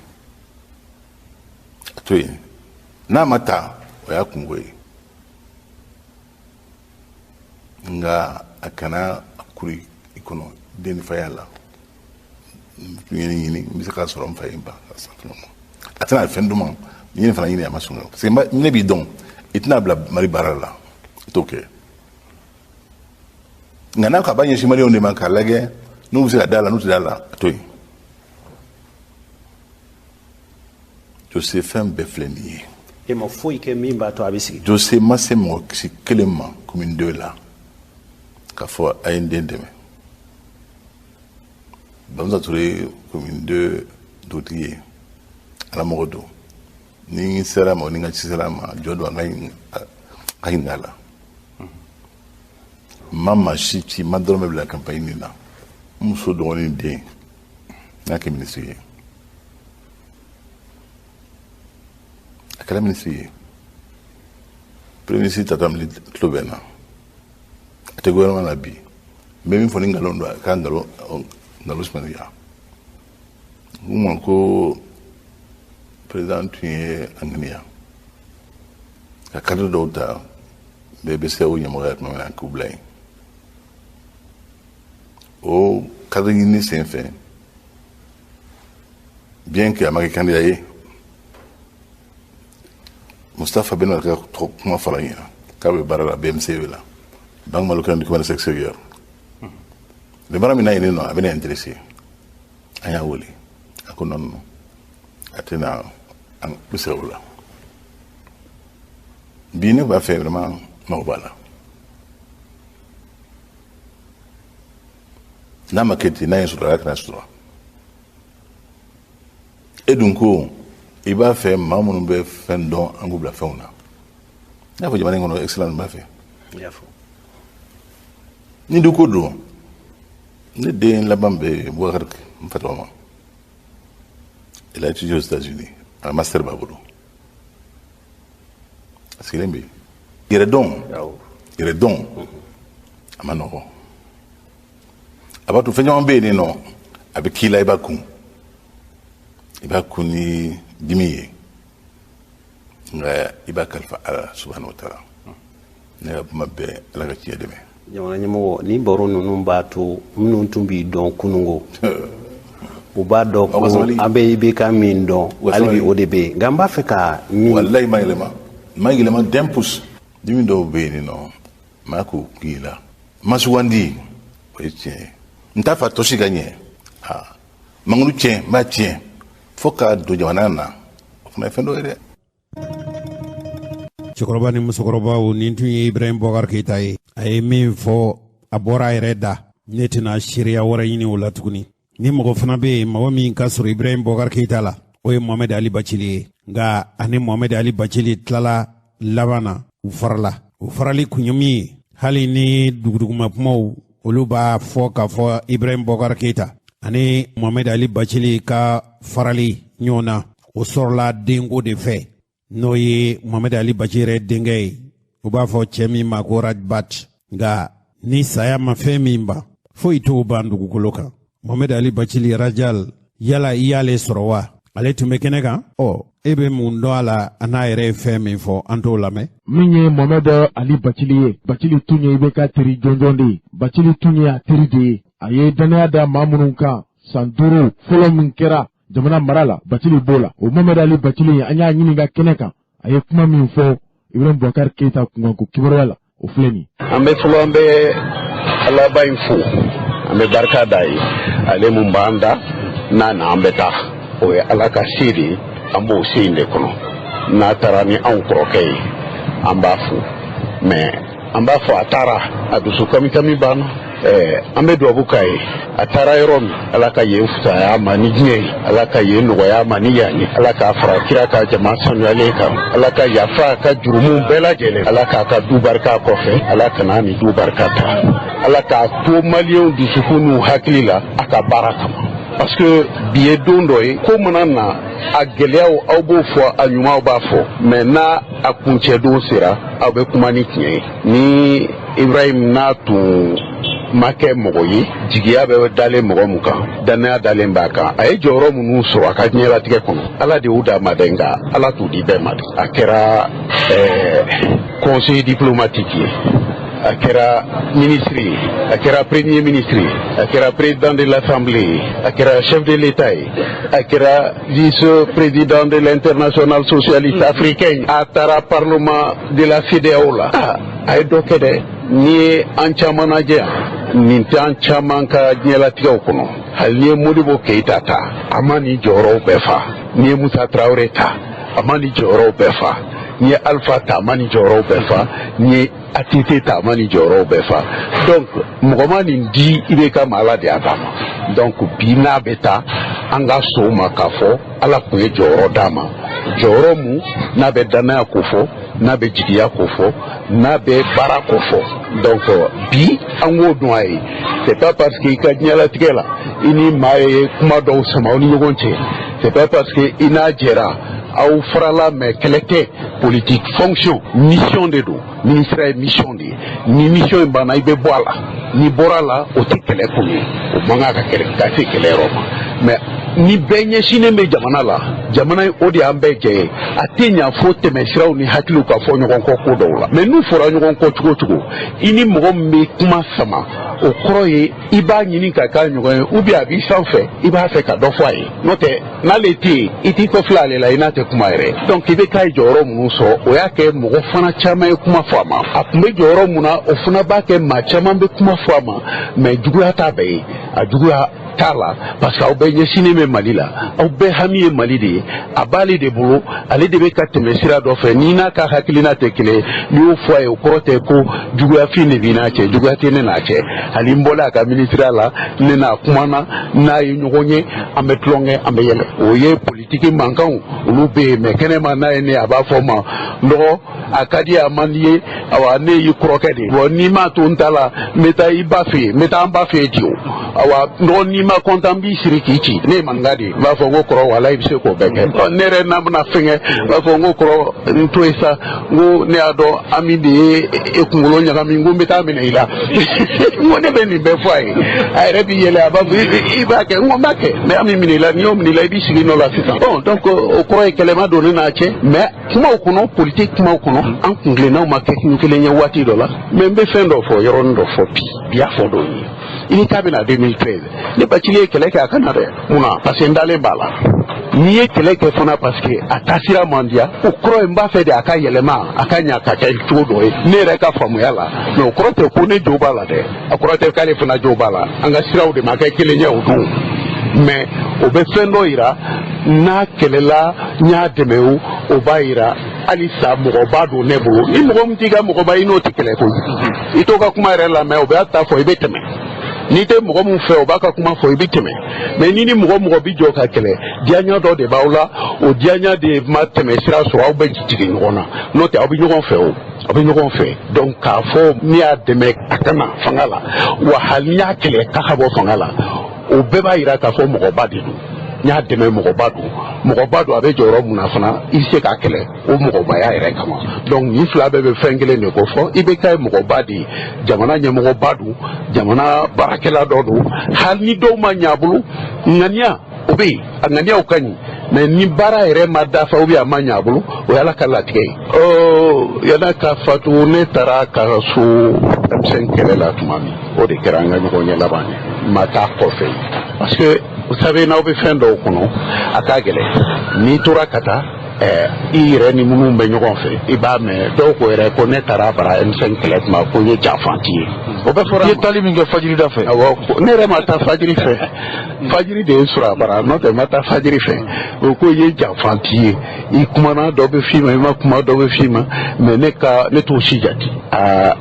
a to yen. N'a ma ta, o y'a kungo ye. Nka a kana a kuri i kɔnɔ denfaya la. N ye nin ɲini, n bɛ se k'a sɔrɔ n fa ye n ba ka safunɛ ma. A tɛna fɛn d'u ma, n ye nin fana ɲini, a ma sɔn. Parce que ne b'i dɔn, i tɛna bila Mali baara la, i t'o kɛ. Nka n'a ko a b'a ɲɛsin maliyɛnw de ma k'a lajɛ n'u bɛ se ka da la, n'u tɛ da la, a to yen. Dossier fɛn bɛɛ filɛ nin ye. E ma foyi kɛ min b'a to a bɛ sigi. Dossier ma se mɔgɔ si kelen ma commune 2 la k'a fɔ a ye n den dɛmɛ. Bamusa Ture ye commune 2 dugutigi ye, ala mɔgɔ don. Ni n sera a ma, ni n ka ci sera a ma, jɔ don an ka ɲininka a la. N ma maa si ci, n ma dɔrɔmɛ bila campagne nin na. N muso dɔgɔnin den, n y'a kɛ minisiri ye. A kɛra minisiri ye. Premier ministre tata mili tulo bɛ n na. A tɛ gouvernement la bi. N bɛ min fɔ ni nkalon don, a ka nkalon sumaniya. N ko ma ko président tun ye a ŋaniya ka cadre dɔw ta bɛɛ bɛ se o ɲɛmɔgɔya tuma min na k'u bila yen. O cadre ɲini sen fɛ, bien que a ma kɛ candidat ye, Moustapha Benouar ka kuma fɔra n ɲɛna k'a bɛ baara la BMCE la, Banque Marocaine du Commerce Extérieur. Le baara min na yen nɔ, a bɛna intéressé. An y'a wele, a ko non non, a tɛna an bɛ se o la. Bi ne b'a fɛ vraiment, mago b'a la. N'a ma kɛ ten, n'a ye sɔrɔ, ala kana sɔrɔ. E dun ko i b'a fɛ maa minnu bɛ fɛn dɔn, an k'u bila fɛnw na. N y'a fɔ jamana in kɔnɔ excellent b'a fɛ. Ni du ko don, ne den laban bɛ Boubacar, n fa tɔgɔ ma. Il a étudié aux États-Unis, a master b'a bolo. A sigilen bɛ yen. Yɛrɛdɔn, yɛrɛdɔn, a ma nɔgɔn. A b'a to fɛn caman bɛ yen nɔ, a bɛ k'i la, i b'a kun. I b'a kun ni dimi ye, nka i b'a kalifa Ala subahana wa taala. Ne ka kuma bɛɛ, Ala ka tiɲɛ dɛmɛ. Jamana ɲɛmɔgɔ, ni baro ninnu b'a to minnu tun b'i dɔn kununko, u b'a dɔn ko an bɛ IBK min dɔn hali bi o de bɛ yen. Nka n b'a fɛ ka min. Walayi ma yɛlɛma, ma yɛlɛma d'un pouce. Dimi dɔw bɛ yen nɔ, maa k'o k'i la. Ma sugandi, o ye tiɲɛ ye. N t'a fɛ a tɔsi ka ɲɛ. Aa, mangoro tiɲɛ, n b'a tiɲɛ. Fo k'a don jamana na, o fana ye fɛn dɔ ye dɛ. Cɛkɔrɔba ni musokɔrɔbaw, nin tun ye Ibrahim Boubacar Keïta ye. A ye min fɔ, a bɔra a yɛrɛ da. Ne tɛna seereya wɛrɛ ɲini o la tuguni. Ni mɔgɔ fana bɛ yen, mɔgɔ min ka sɔrɔ Ibrahim Boubacar Keïta la, o ye Mohamed Ali Bacili ye. Nka ani Mohamed Ali Bacili tilala laban na, u farala. U farali kun ye min ye, hali ni duguduguma kumaw olu b'a fɔ k'a fɔ Ibrahim Boubacar Keïta ani Mohamed Ali Bacili ka farali ɲɔgɔn na, o sɔrɔla denko de fɛ, n'o ye Mohamed Ali Bacili yɛrɛ denkɛ ye, u b'a fɔ cɛ min ma ko Rajbat. Nka ni saya ma fɛn min ban, foyi t'o ban dugukolo kan. Mohamed Ali Bacili Rajal, yala i y'ale sɔrɔ wa? Ale tun bɛ kɛnɛ kan. Ɔ, e bɛ mun dɔn a la? A n'a yɛrɛ ye fɛn min fɔ, an t'o lamɛn. Min ye Mohamed Ali Bacili ye, Bacili tun ye IBK teri jɔnjɔn de ye. Bacili tun ye a teri de ye. A ye dannaya da maa minnu kan San 5 fɔlɔ min kɛra jamana mara la, Bacili b'o la. O Mohamed Ali Bacili, an y'a ɲininka kɛnɛ kan, a ye kuma min fɔ Ibrahim Boubacar Keita kunkanko kibaruya la, o filɛ nin. An bɛ fɔlɔ, an bɛ Alaba in fo, an bɛ barika da ye, ale mun b'an da n'a na an bɛ taa. O ye Ala ka se de ye, an b'o se in de kɔnɔ. N'a taara ni anw kɔrɔkɛ ye, an b'a fo, mais an b'a fɔ a taara, a dusu kami-kami banna. An bɛ dubabu k'a ye, a taara yɔrɔ min, Ala ka yen fisaya a ma ni diɲɛ ye, Ala ka yen nɔgɔya a ma ni yan ye, Ala k'a fara kira ka jama sanuyalen kan, Ala ka yafa a ka jurumu bɛɛ lajɛlen, Ala k'a ka du barika kɔfɛ, Ala kana ni du barika ta, Ala k'a to maliyɛnw dusukun n'u hakili la a ka baara kama. Parce que bi ye don dɔ ye, ko mana na, a gɛlɛyaw aw b'o fɔ, a ɲumanw b'a fɔ, mais n'a a kuncɛ don sera, aw bɛ kuma ni tiɲɛ ye. Ni Ibrahim n'a tun ma kɛ mɔgɔ ye, jigiya bɛ dalen mɔgɔ mun kan, dannaya dalen b'a kan, a ye jɔyɔrɔ minnu sɔrɔ a ka diɲɛlatigɛ kɔnɔ, Ala de y'u d'a ma dɛ, nka Ala t'u di bɛɛ ma dɛ. A kɛra conseiller diplomatique ye, a kɛra ministre ye, a kɛra premier ministre ye, a kɛra président de l'Assemblée ye, a kɛra chef de l'État ye, a kɛra vice-président de l'Internationale socialiste africaine, a taara parlement de la CEDEAO la. A ye dɔ kɛ dɛ. N'i ye an caman lajɛ yan, nin tɛ an caman ka diɲɛlatigɛw kɔnɔ. Hali n'i ye Modibo Keyita ta, a ma nin jɔyɔrɔw bɛɛ fa. N'i ye Musa Tarawele ta, a ma nin jɔyɔrɔw bɛɛ fa. N'i ye Alpha ta, a ma nin jɔyɔrɔw bɛɛ fa. N'i ye ATT ta, a ma nin jɔyɔrɔw bɛɛ fa. Donc mɔgɔ ma nin di IBK ma, Ala de y'a d'a ma. Donc bi n'a bɛ taa, an ka sɔn o ma k'a fɔ Ala tun ye jɔyɔrɔ d'a ma, jɔyɔrɔ mun n'a bɛ dannaya ko fɔ, n'a bɛ jigiya ko fɔ, n'a bɛ baara ko fɔ. Donc bi an k'o dɔn a ye. C'est pas parce que i ka diɲɛlatigɛ la, i ni maa ye kuma dɔw sama aw ni ɲɔgɔn cɛ, c'est pas parce que i n'a jɛra, aw farala, mais kɛlɛ tɛ. Politique, fonction, mission de don. Ministre ye mission de ye. Ni mission in banna, i bɛ bɔ a la. N'i bɔra a la, o tɛ kɛlɛ kun ye, o man kan ka kɛlɛ ka se kɛlɛ yɔrɔ ma. Mais ni bɛɛ ɲɛsinnen bɛ jamana la, jamana in, o de y'an bɛɛ jɛ ye. A tɛ ɲa fo tɛmɛsiraw ni hakiliw ka fɔ ɲɔgɔn kɔ ko dɔw la. Mais n'u fɔra ɲɔgɔn kɔ cogo o cogo, i ni mɔgɔ min bɛ kuma sama, o kɔrɔ ye i b'a ɲini ka k'a ɲɔgɔn ye, ou bien a b'i sanfɛ, i b'a fɛ ka dɔ fɔ a ye. N'o tɛ, n'ale tɛ yen, i t'i kɔfilɛ ale la, i n'a tɛ kuma yɛrɛ. Donc i bɛ k'a ye jɔyɔrɔ minnu sɔrɔ, o y'a kɛ mɔgɔ fana caman ye kuma fɔ a ma. A tun bɛ jɔyɔrɔ mun na, o fana b'a kɛ maa caman bɛ kuma fɔ a ma. Mais juguya t'a bɛɛ ye, a juguya t'a la, parce que aw bɛɛ ɲɛsinnen bɛ Mali la, aw bɛɛ hami ye Mali de ye. A b'ale de bolo, ale de bɛ ka tɛmɛ sira dɔ fɛ, n'i n'a ka hakilina tɛ kelen ye, n'i y'o fɔ a ye, o kɔrɔ tɛ ko juguyafin de b'i n'a cɛ. Juguya tɛ ne n'a cɛ. Hali n bɔla a ka minisiriya la, ne n'a kumana, n'a ye ɲɔgɔn ye, an bɛ tulonkɛ, an bɛ yɛlɛ. O ye politiki mankanw, olu bɛ yen, mais kɛnɛma n'a ye ne, a b'a fɔ n ma: n dɔgɔ, a ka di, a man di ye, awa ne y'i kɔrɔkɛ de ye. Bon, n'i m'a to n ta la, n bɛ taa i ba fɛ yen, n bɛ taa an ba fɛ yen di o. Awa n dɔgɔ, n'i ma kɔntan, n b'i siri k'i ci. Ne ye maninka de ye. N b'a fɔ n ko kɔrɔ, wala i bɛ se k'o bɛɛ kɛ. Ne yɛrɛ n'a bɛna fɛn kɛ, n b'a fɔ n ko kɔrɔ, n to yen sa. N ko ne y'a dɔn Ami de ye e kunkolo ɲagami, n ko n bɛ taa minɛ i la. N ko ne bɛ nin bɛɛ fɔ a ye, a yɛrɛ b'i yɛlɛ, a b'a fɔ i b'a kɛ. N ko n b'a kɛ, mais Ami minɛ i la, n'i y'o minɛ i la, i b'i sigi nɔ la sisan. Bon, donc o kɔrɔ ye kɛlɛ ma don ne n'a cɛ. Mais kumaw kɔnɔ, politique kumaw kɔnɔ, an kuntilennaw ma kɛ kun kelen ye waati dɔ la. Mais n bɛ fɛn dɔ fɔ, yɔrɔnin dɔ fɔ bi, bi y'a fɔ dɔw ye. I ni k'a bɛna 2013, ne Bacili ye kɛlɛ kɛ a ka na dɛ. Munna? Parce que n dalen b'a la. N'i ye kɛlɛ kɛ fana, parce que a taasira man diya, o kɔrɔ ye n b'a fɛ de a ka yɛlɛma, a ka ɲa ka kɛ cogo dɔ ye ne yɛrɛ ka faamuya la. Mais o kɔrɔ tɛ ko ne jo b'a la dɛ, a kɔrɔ tɛ k'ale fana jo b'a la. An ka siraw de ma kɛ kelen ye o don. Mais o bɛ fɛn dɔ yira, n'a kɛlɛla, n y'a dɛmɛ, o b'a yira halisa mɔgɔba don ne bolo. Ni mɔgɔ min t'i ka mɔgɔba, i n'o tɛ kɛlɛ koyi. I t'o ka kuma yɛrɛ lamɛn, o b'a ta fɔ, i bɛ tɛmɛ. N'i tɛ mɔgɔ min fɛ, o b'a ka kuma fɔ, i bɛ tɛmɛ. Mais ni mɔgɔ mɔgɔ bɛ jɔ ka kɛlɛ, diyaɲa dɔ de b'aw la, o diyaɲa de ma tɛmɛ sira sɔrɔ, aw bɛ jigin ɲɔgɔn na. N'o tɛ, aw bɛ ɲɔgɔn fɛ o, aw bɛ ɲɔgɔn fɛ. Donc k'a fɔ ne y'a dɛmɛ a ka na fanga la, wa hali n'i y'a kɛlɛ k'a ka bɔ fanga la, o bɛɛ b'a yira k'a fɔ mɔgɔba de don. N y'a dɛmɛ, mɔgɔba don, mɔgɔba don. A bɛ jɔyɔrɔ mun na fana, i bɛ se k'a kɛlɛ o mɔgɔbaya yɛrɛ kama. Donc nin fila bɛɛ bɛ fɛn kelen de ko fɔ. IBK ye mɔgɔba de ye, jamana ɲɛmɔgɔba don, jamana baarakɛla dɔ don. Hali ni dɔw ma ɲɛ a bolo, ŋaniya o bɛ yen, a ŋaniyaw ka ɲi, mais ni baara yɛrɛ ma dafa ou bien a ma ɲɛ a bolo, o ye Ala ka latigɛ ye. Yan'a ka fatu, ne taara ka so M5 kɛlɛ la tuma min, o de kɛra an ka ɲɔgɔn ɲɛ laban ye. N ma taa kɔfɛ parce que Vous savez, n'aw bɛ fɛn dɔw kɔnɔ, a ka gɛlɛn. N'i tora ka taa, i yɛrɛ ni minnu bɛ ɲɔgɔn fɛ, i b'a mɛn dɔw ko yɛrɛ ko ne taara bara M5 kɛlɛ tuma ko n ye janfanti ye. O bɛɛ fɔra. I ye taali min kɛ fajiri da fɛ. Awɔ, ne yɛrɛ ma taa fajiri fɛ, fajiri de ye n sɔrɔ a bara, n'o tɛ n ma taa fajiri fɛ. O ko i ye janfanti ye, i kumana dɔ bɛ f'i ma, i ma kuma dɔ bɛ f'i ma, mais ne ka ne t'o si jate. Aa,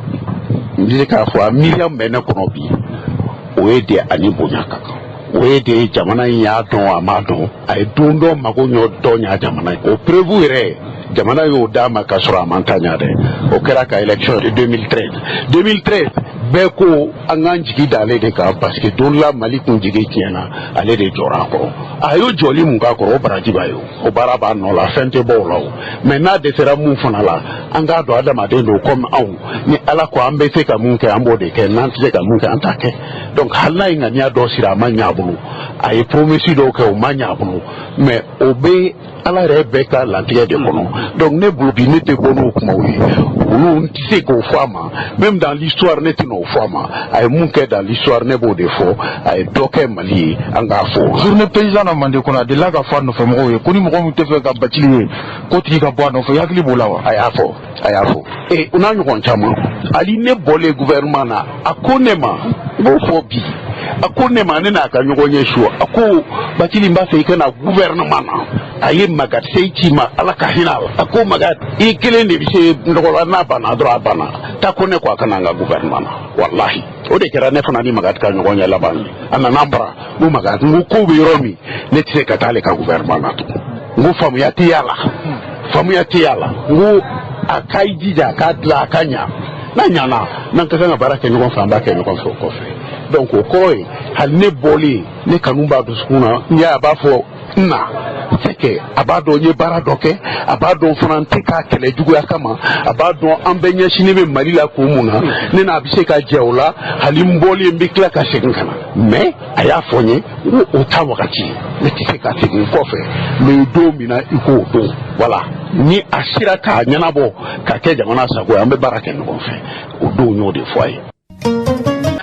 n bɛ se k'a fɔ a miiriya min bɛ ne kɔnɔ bi, o ye de ani bonya ka kan. O ye de jamana in y'a dɔn, a m'a dɔn, a ye don dɔ mago ɲɔ dɔ ɲa jamana ye. O preuve yɛrɛ, jamana y'o d'a ma k'a sɔrɔ a man taa ɲa dɛ. O kɛra ka élection de 2013. 2013, bɛɛ ko an k'an jigi d'ale de kan, parce que don la Mali kun jigi tiɲɛna, ale de jɔra a kɔrɔ. A y'o jɔli mun k'a kɔrɔ, o baraji b'a ye, o baara b'a nɔ la, fɛn tɛ bɔ o la. O mais n'a dɛsɛra mun fana la, an k'a dɔn adamaden don comme anw. Ni Ala ko an bɛ se ka mun kɛ, an b'o de kɛ. N'an tɛ se ka mun kɛ, an t'a kɛ. Donc hali n'a ye ŋaniya dɔ siri, a ma ɲɛ a bolo, a ye promesse dɔw kɛ, o ma ɲɛ a bolo, mais o bɛ Ala yɛrɛ bɛɛ ka latigɛ de kɔnɔ. Donc ne bolo bi, ne tɛ bɔ n'o kumaw ye, olu n tɛ se k'o fɔ a ma. Même dans l'histoire, ne tɛna o fɔ a ma. A ye mun kɛ dans l'histoire, ne b'o de fɔ. A ye dɔ kɛ Mali ye, an k'a fɔ. Journée paysan na Mande kɔnɔ, a delila k'a fɔ a nɔfɛ mɔgɔw ye ko ni mɔgɔ min tɛ fɛ ka Bacili ye, ko tigi ka bɔ a nɔfɛ. I hakili b'o la wa? A y'a fɔ, a y'a fɔ. Ee, o n'a ɲɔgɔn caman. Hali ne bɔlen gouvernement na, a ko ne ma, n b'o fɔ bi, a ko ne ma, ne n'a ka ɲɔgɔn ye su, a ko Bacili, n b'a fɛ i ka na gouvernement na. A ye Magat Sey ci ma, Ala ka hinɛ a la. A ko Magat, i kelen de bɛ se nɔgɔ la, n'a banna dɔrɔn a banna. Taa ko ne ko a ka na an ka gouvernement na. Walahi, o de kɛra ne fana ni Magat ka ɲɔgɔn ye laban ye. A nana n bara, n ko Magat, n ko kow bɛ yɔrɔ min, ne tɛ se ka taa ale ka gouvernement na tugun. N ko faamuya tɛ y'a la, faamuya tɛ y'a la. N ko a ka i jija a k'a dilan a ka ɲa, n'a ɲana, n'an ka kan ka baara kɛ ɲɔgɔn fɛ, an b'a kɛ ɲɔgɔn fɛ o kɔfɛ. Donc o kɔrɔ ye, hali ne bɔlen, ne kanu b'a dusukun na. N y'a, a b'a fɔ n na, c'est que a b'a dɔn n ye baara dɔ kɛ, a b'a dɔn fana n tɛ k'a kɛlɛ juguya kama, a b'a dɔn an bɛɛ ɲɛsinnen bɛ Mali la kun mun na, ne n'a bɛ se ka jɛ o la. Hali n bɔlen, n bɛ tila ka segin ka na, mais a y'a fɔ n ye n ko o ta wagati, ne tɛ se ka segin kɔfɛ, mais don min na i k'o don, voilà, ni a sera k'a ɲɛnabɔ ka kɛ jamana sago ye, an bɛ baara kɛ ɲɔgɔn fɛ. O don, n y'o de fɔ a ye.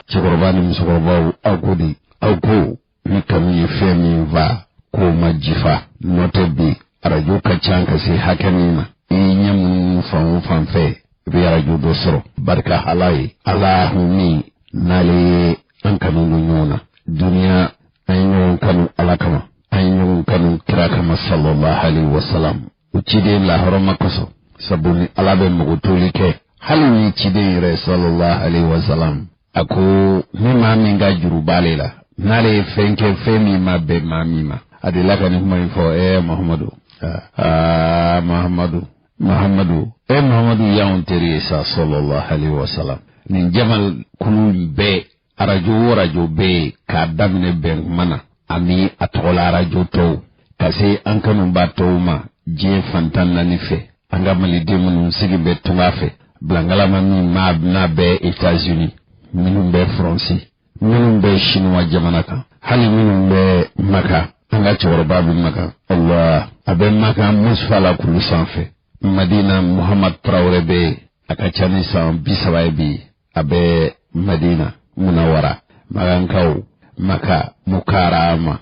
Cɛkɔrɔba ni musokɔrɔbaw, aw ko di? Aw ko ni kanu ye fɛn min fa, k'o ma jifa n'o tɛ. Bi arajo ka ca ka se hakɛ min ma, i ɲɛ minnu fan o fan fɛ, i bɛ arajo dɔ sɔrɔ. Barika Ala ye, Ala min n'ale ye an kanu don ɲɔgɔn na duniya. An ye ɲɔgɔn kanu Ala kama, an ye ɲɔgɔn kanu kira kama, sallallahu alaihi wasalam, o ciden lahɔrɔma kosɔn. Sabu ni Ala bɛ mago toli kɛ, hali ni ciden yɛrɛ sallallahu alaihi wasalam, a ko ni maa min ka juru b'ale la, n'ale ye fɛn kɛ, fɛn min ma bɛn maa min ma, a delila ka nin kuma in fɔ. Mahamadu, aa Mahamadu, Mahamadu, Mahamadu y'anw teri ye sa, sallallahu alaihi wasalam. Nin jama kulu bɛɛ, arajo o arajo bɛ yen, k'a daminɛ bɛn kuma na ani a tɔgɔla arajo tɔw, ka se an kanuba tɔw ma diɲɛ fantan naani fɛ, an ka maliden minnu sigi bɛ tunga fɛ, bilangalama min maa n'a bɛ États-Unis, minnu bɛ Faransi, minnu bɛ Sinuwa jamana kan, hali minnu bɛ Maka. An ka cɛkɔrɔba bɛ Maka, Allah, a bɛ Maka Musufa la kulu sanfɛ. Madina, Muhammad Tarawele bɛ yen, a ka ca ni san 30 ye bi, a bɛ Madina Munawara. Makankaw, Maka Mukarama,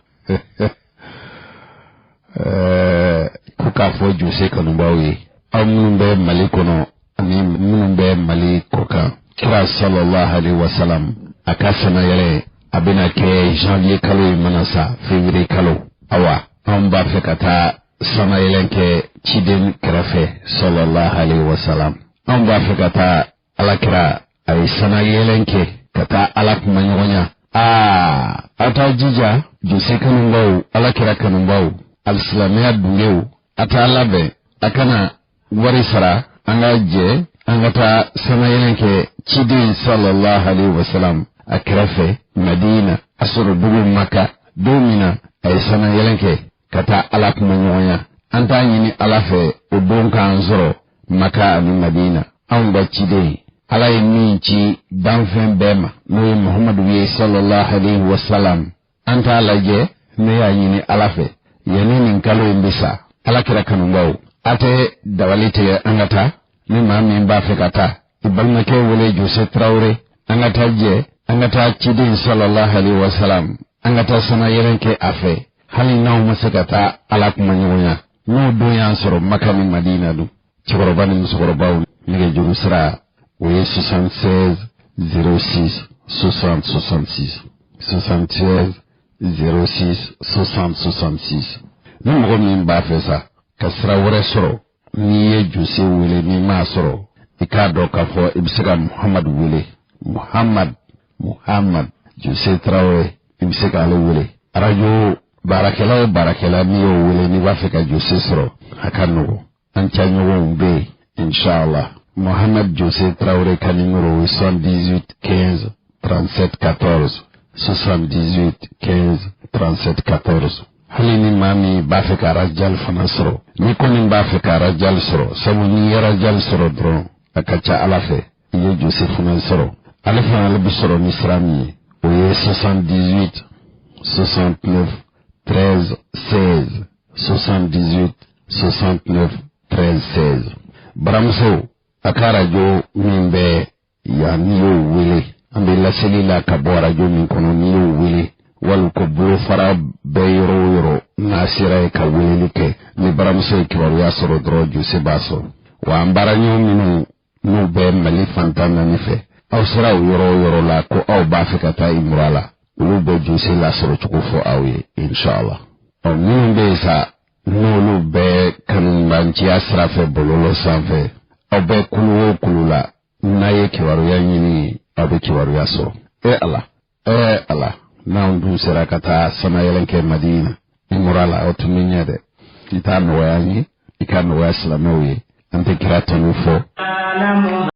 ko k'a fɔ Jose kanubaw ye, aw minnu bɛ Mali kɔnɔ ani minnu bɛ Mali kɔkan, kira sallallahu alaihi wasalam a ka sanayɛlɛ, a bɛna kɛ janvier kalo in mana sa, février kalo. Awa, anw b'a fɛ ka taa sanayɛlɛ kɛ ciden kɛrɛfɛ sallallahu alaihi wasalam. Anw b'a fɛ ka taa Alakira a ye sanayɛlɛ kɛ ka taa Ala kuma ɲɔgɔnya. Aa, aw t'a jija, Jose kanubaw, Alakira kanubaw, alisilamɛya dungew, a t'a labɛn, a kana wari sara, an ka jɛ an ka taa sanayɛlɛ kɛ ciden sallallahu alaihi wasalam a kɛrɛfɛ Madina, a sɔrɔ dugu Maka, don min na a ye sanayɛlɛ kɛ ka taa Ala kuma ɲɔgɔnya. An t'a ɲini Ala fɛ o don k'an sɔrɔ Maka ani Madina. Anw ka ciden, Ala ye min ci danfɛn bɛɛ ma, n'o ye Muhamadu ye sallallahu alaihi wasalam, an t'a lajɛ. Ne y'a ɲini Ala fɛ, yanni nin kalo in bɛ sa, Ala kira kanubaw, a tɛ dabali tigɛ an ka taa. Ni maa min b'a fɛ ka taa, i balimakɛ wele, Jose Tarawele, an ka taa jɛ an ka taa ciden sallallahu alaihi wasalam. An ka taa sanayɛlɛn kɛ a fɛ, hali n'aw ma se ka taa Ala kumaɲɔgɔnya, n'o don y'an sɔrɔ Maka ni Madina don. Cɛkɔrɔba ni musokɔrɔbaw, nɛgɛjuru sira o ye 76 06 60 66, 76 06 60 66. Ni mɔgɔ min b'a fɛ sa ka sira wɛrɛ sɔrɔ, n'i ye Jose wele n'i m'a sɔrɔ, i k'a dɔn k'a fɔ i bɛ se ka Muhamadu wele, Muhamad, Muhamad Jose Tarawele, i bɛ se k'ale wele. Arajo baarakɛla o baarakɛla, n'i y'o wele n'i b'a fɛ ka Jose sɔrɔ, a ka nɔgɔn, an caɲɔgɔnw bɛ yen, inshallah. Mohamed Jose Traoré ka numéro ye 78 15 37 14, 78 15 37 14. Hali ni maa min b'a fɛ ka Rajal fana sɔrɔ, n'i kɔni b'a fɛ ka Rajal sɔrɔ, sabu n'i ye Rajal sɔrɔ dɔrɔn, a ka ca Ala fɛ i ye Jose fana sɔrɔ. Ale fana, ale bɛ sɔrɔ ni sira min ye, o ye 78 69 13 16, 78 69 13 16. Baramuso a ka arajo min bɛ yan, n'i y'o wele, an bɛ laseli la ka bɔ arajo min kɔnɔ, n'i y'o wele, wali ko bolofara bɛ yɔrɔ o yɔrɔ, n'a sera yen ka weleli kɛ, ni baramuso ye kibaruya sɔrɔ dɔrɔn, Jose b'a sɔrɔ. Wa an baaraɲɔgɔn minnu n'u bɛ Mali fantan naani fɛ, aw sera o yɔrɔ o yɔrɔ la ko aw b'a fɛ ka taa Imura la, olu bɛ Jose lasɔrɔ cogo fɔ aw ye, inshallah. Ɔ, minnu bɛ yen sa, n'olu bɛ kanubanciya sira fɛ bɔlɔlɔ sanfɛ, aw bɛ kulu o kulu la, n'a ye kibaruya ɲini, aw bɛ kibaruya sɔrɔ. E Ala, e Ala, n'anw dun sera ka taa sanayɛlɛn kɛ Madina Imura la, o tun bɛ ɲɛ dɛ. I t'a nɔgɔya an ye, i ka nɔgɔya silamɛw ye. An tɛ kira tanu fɔ.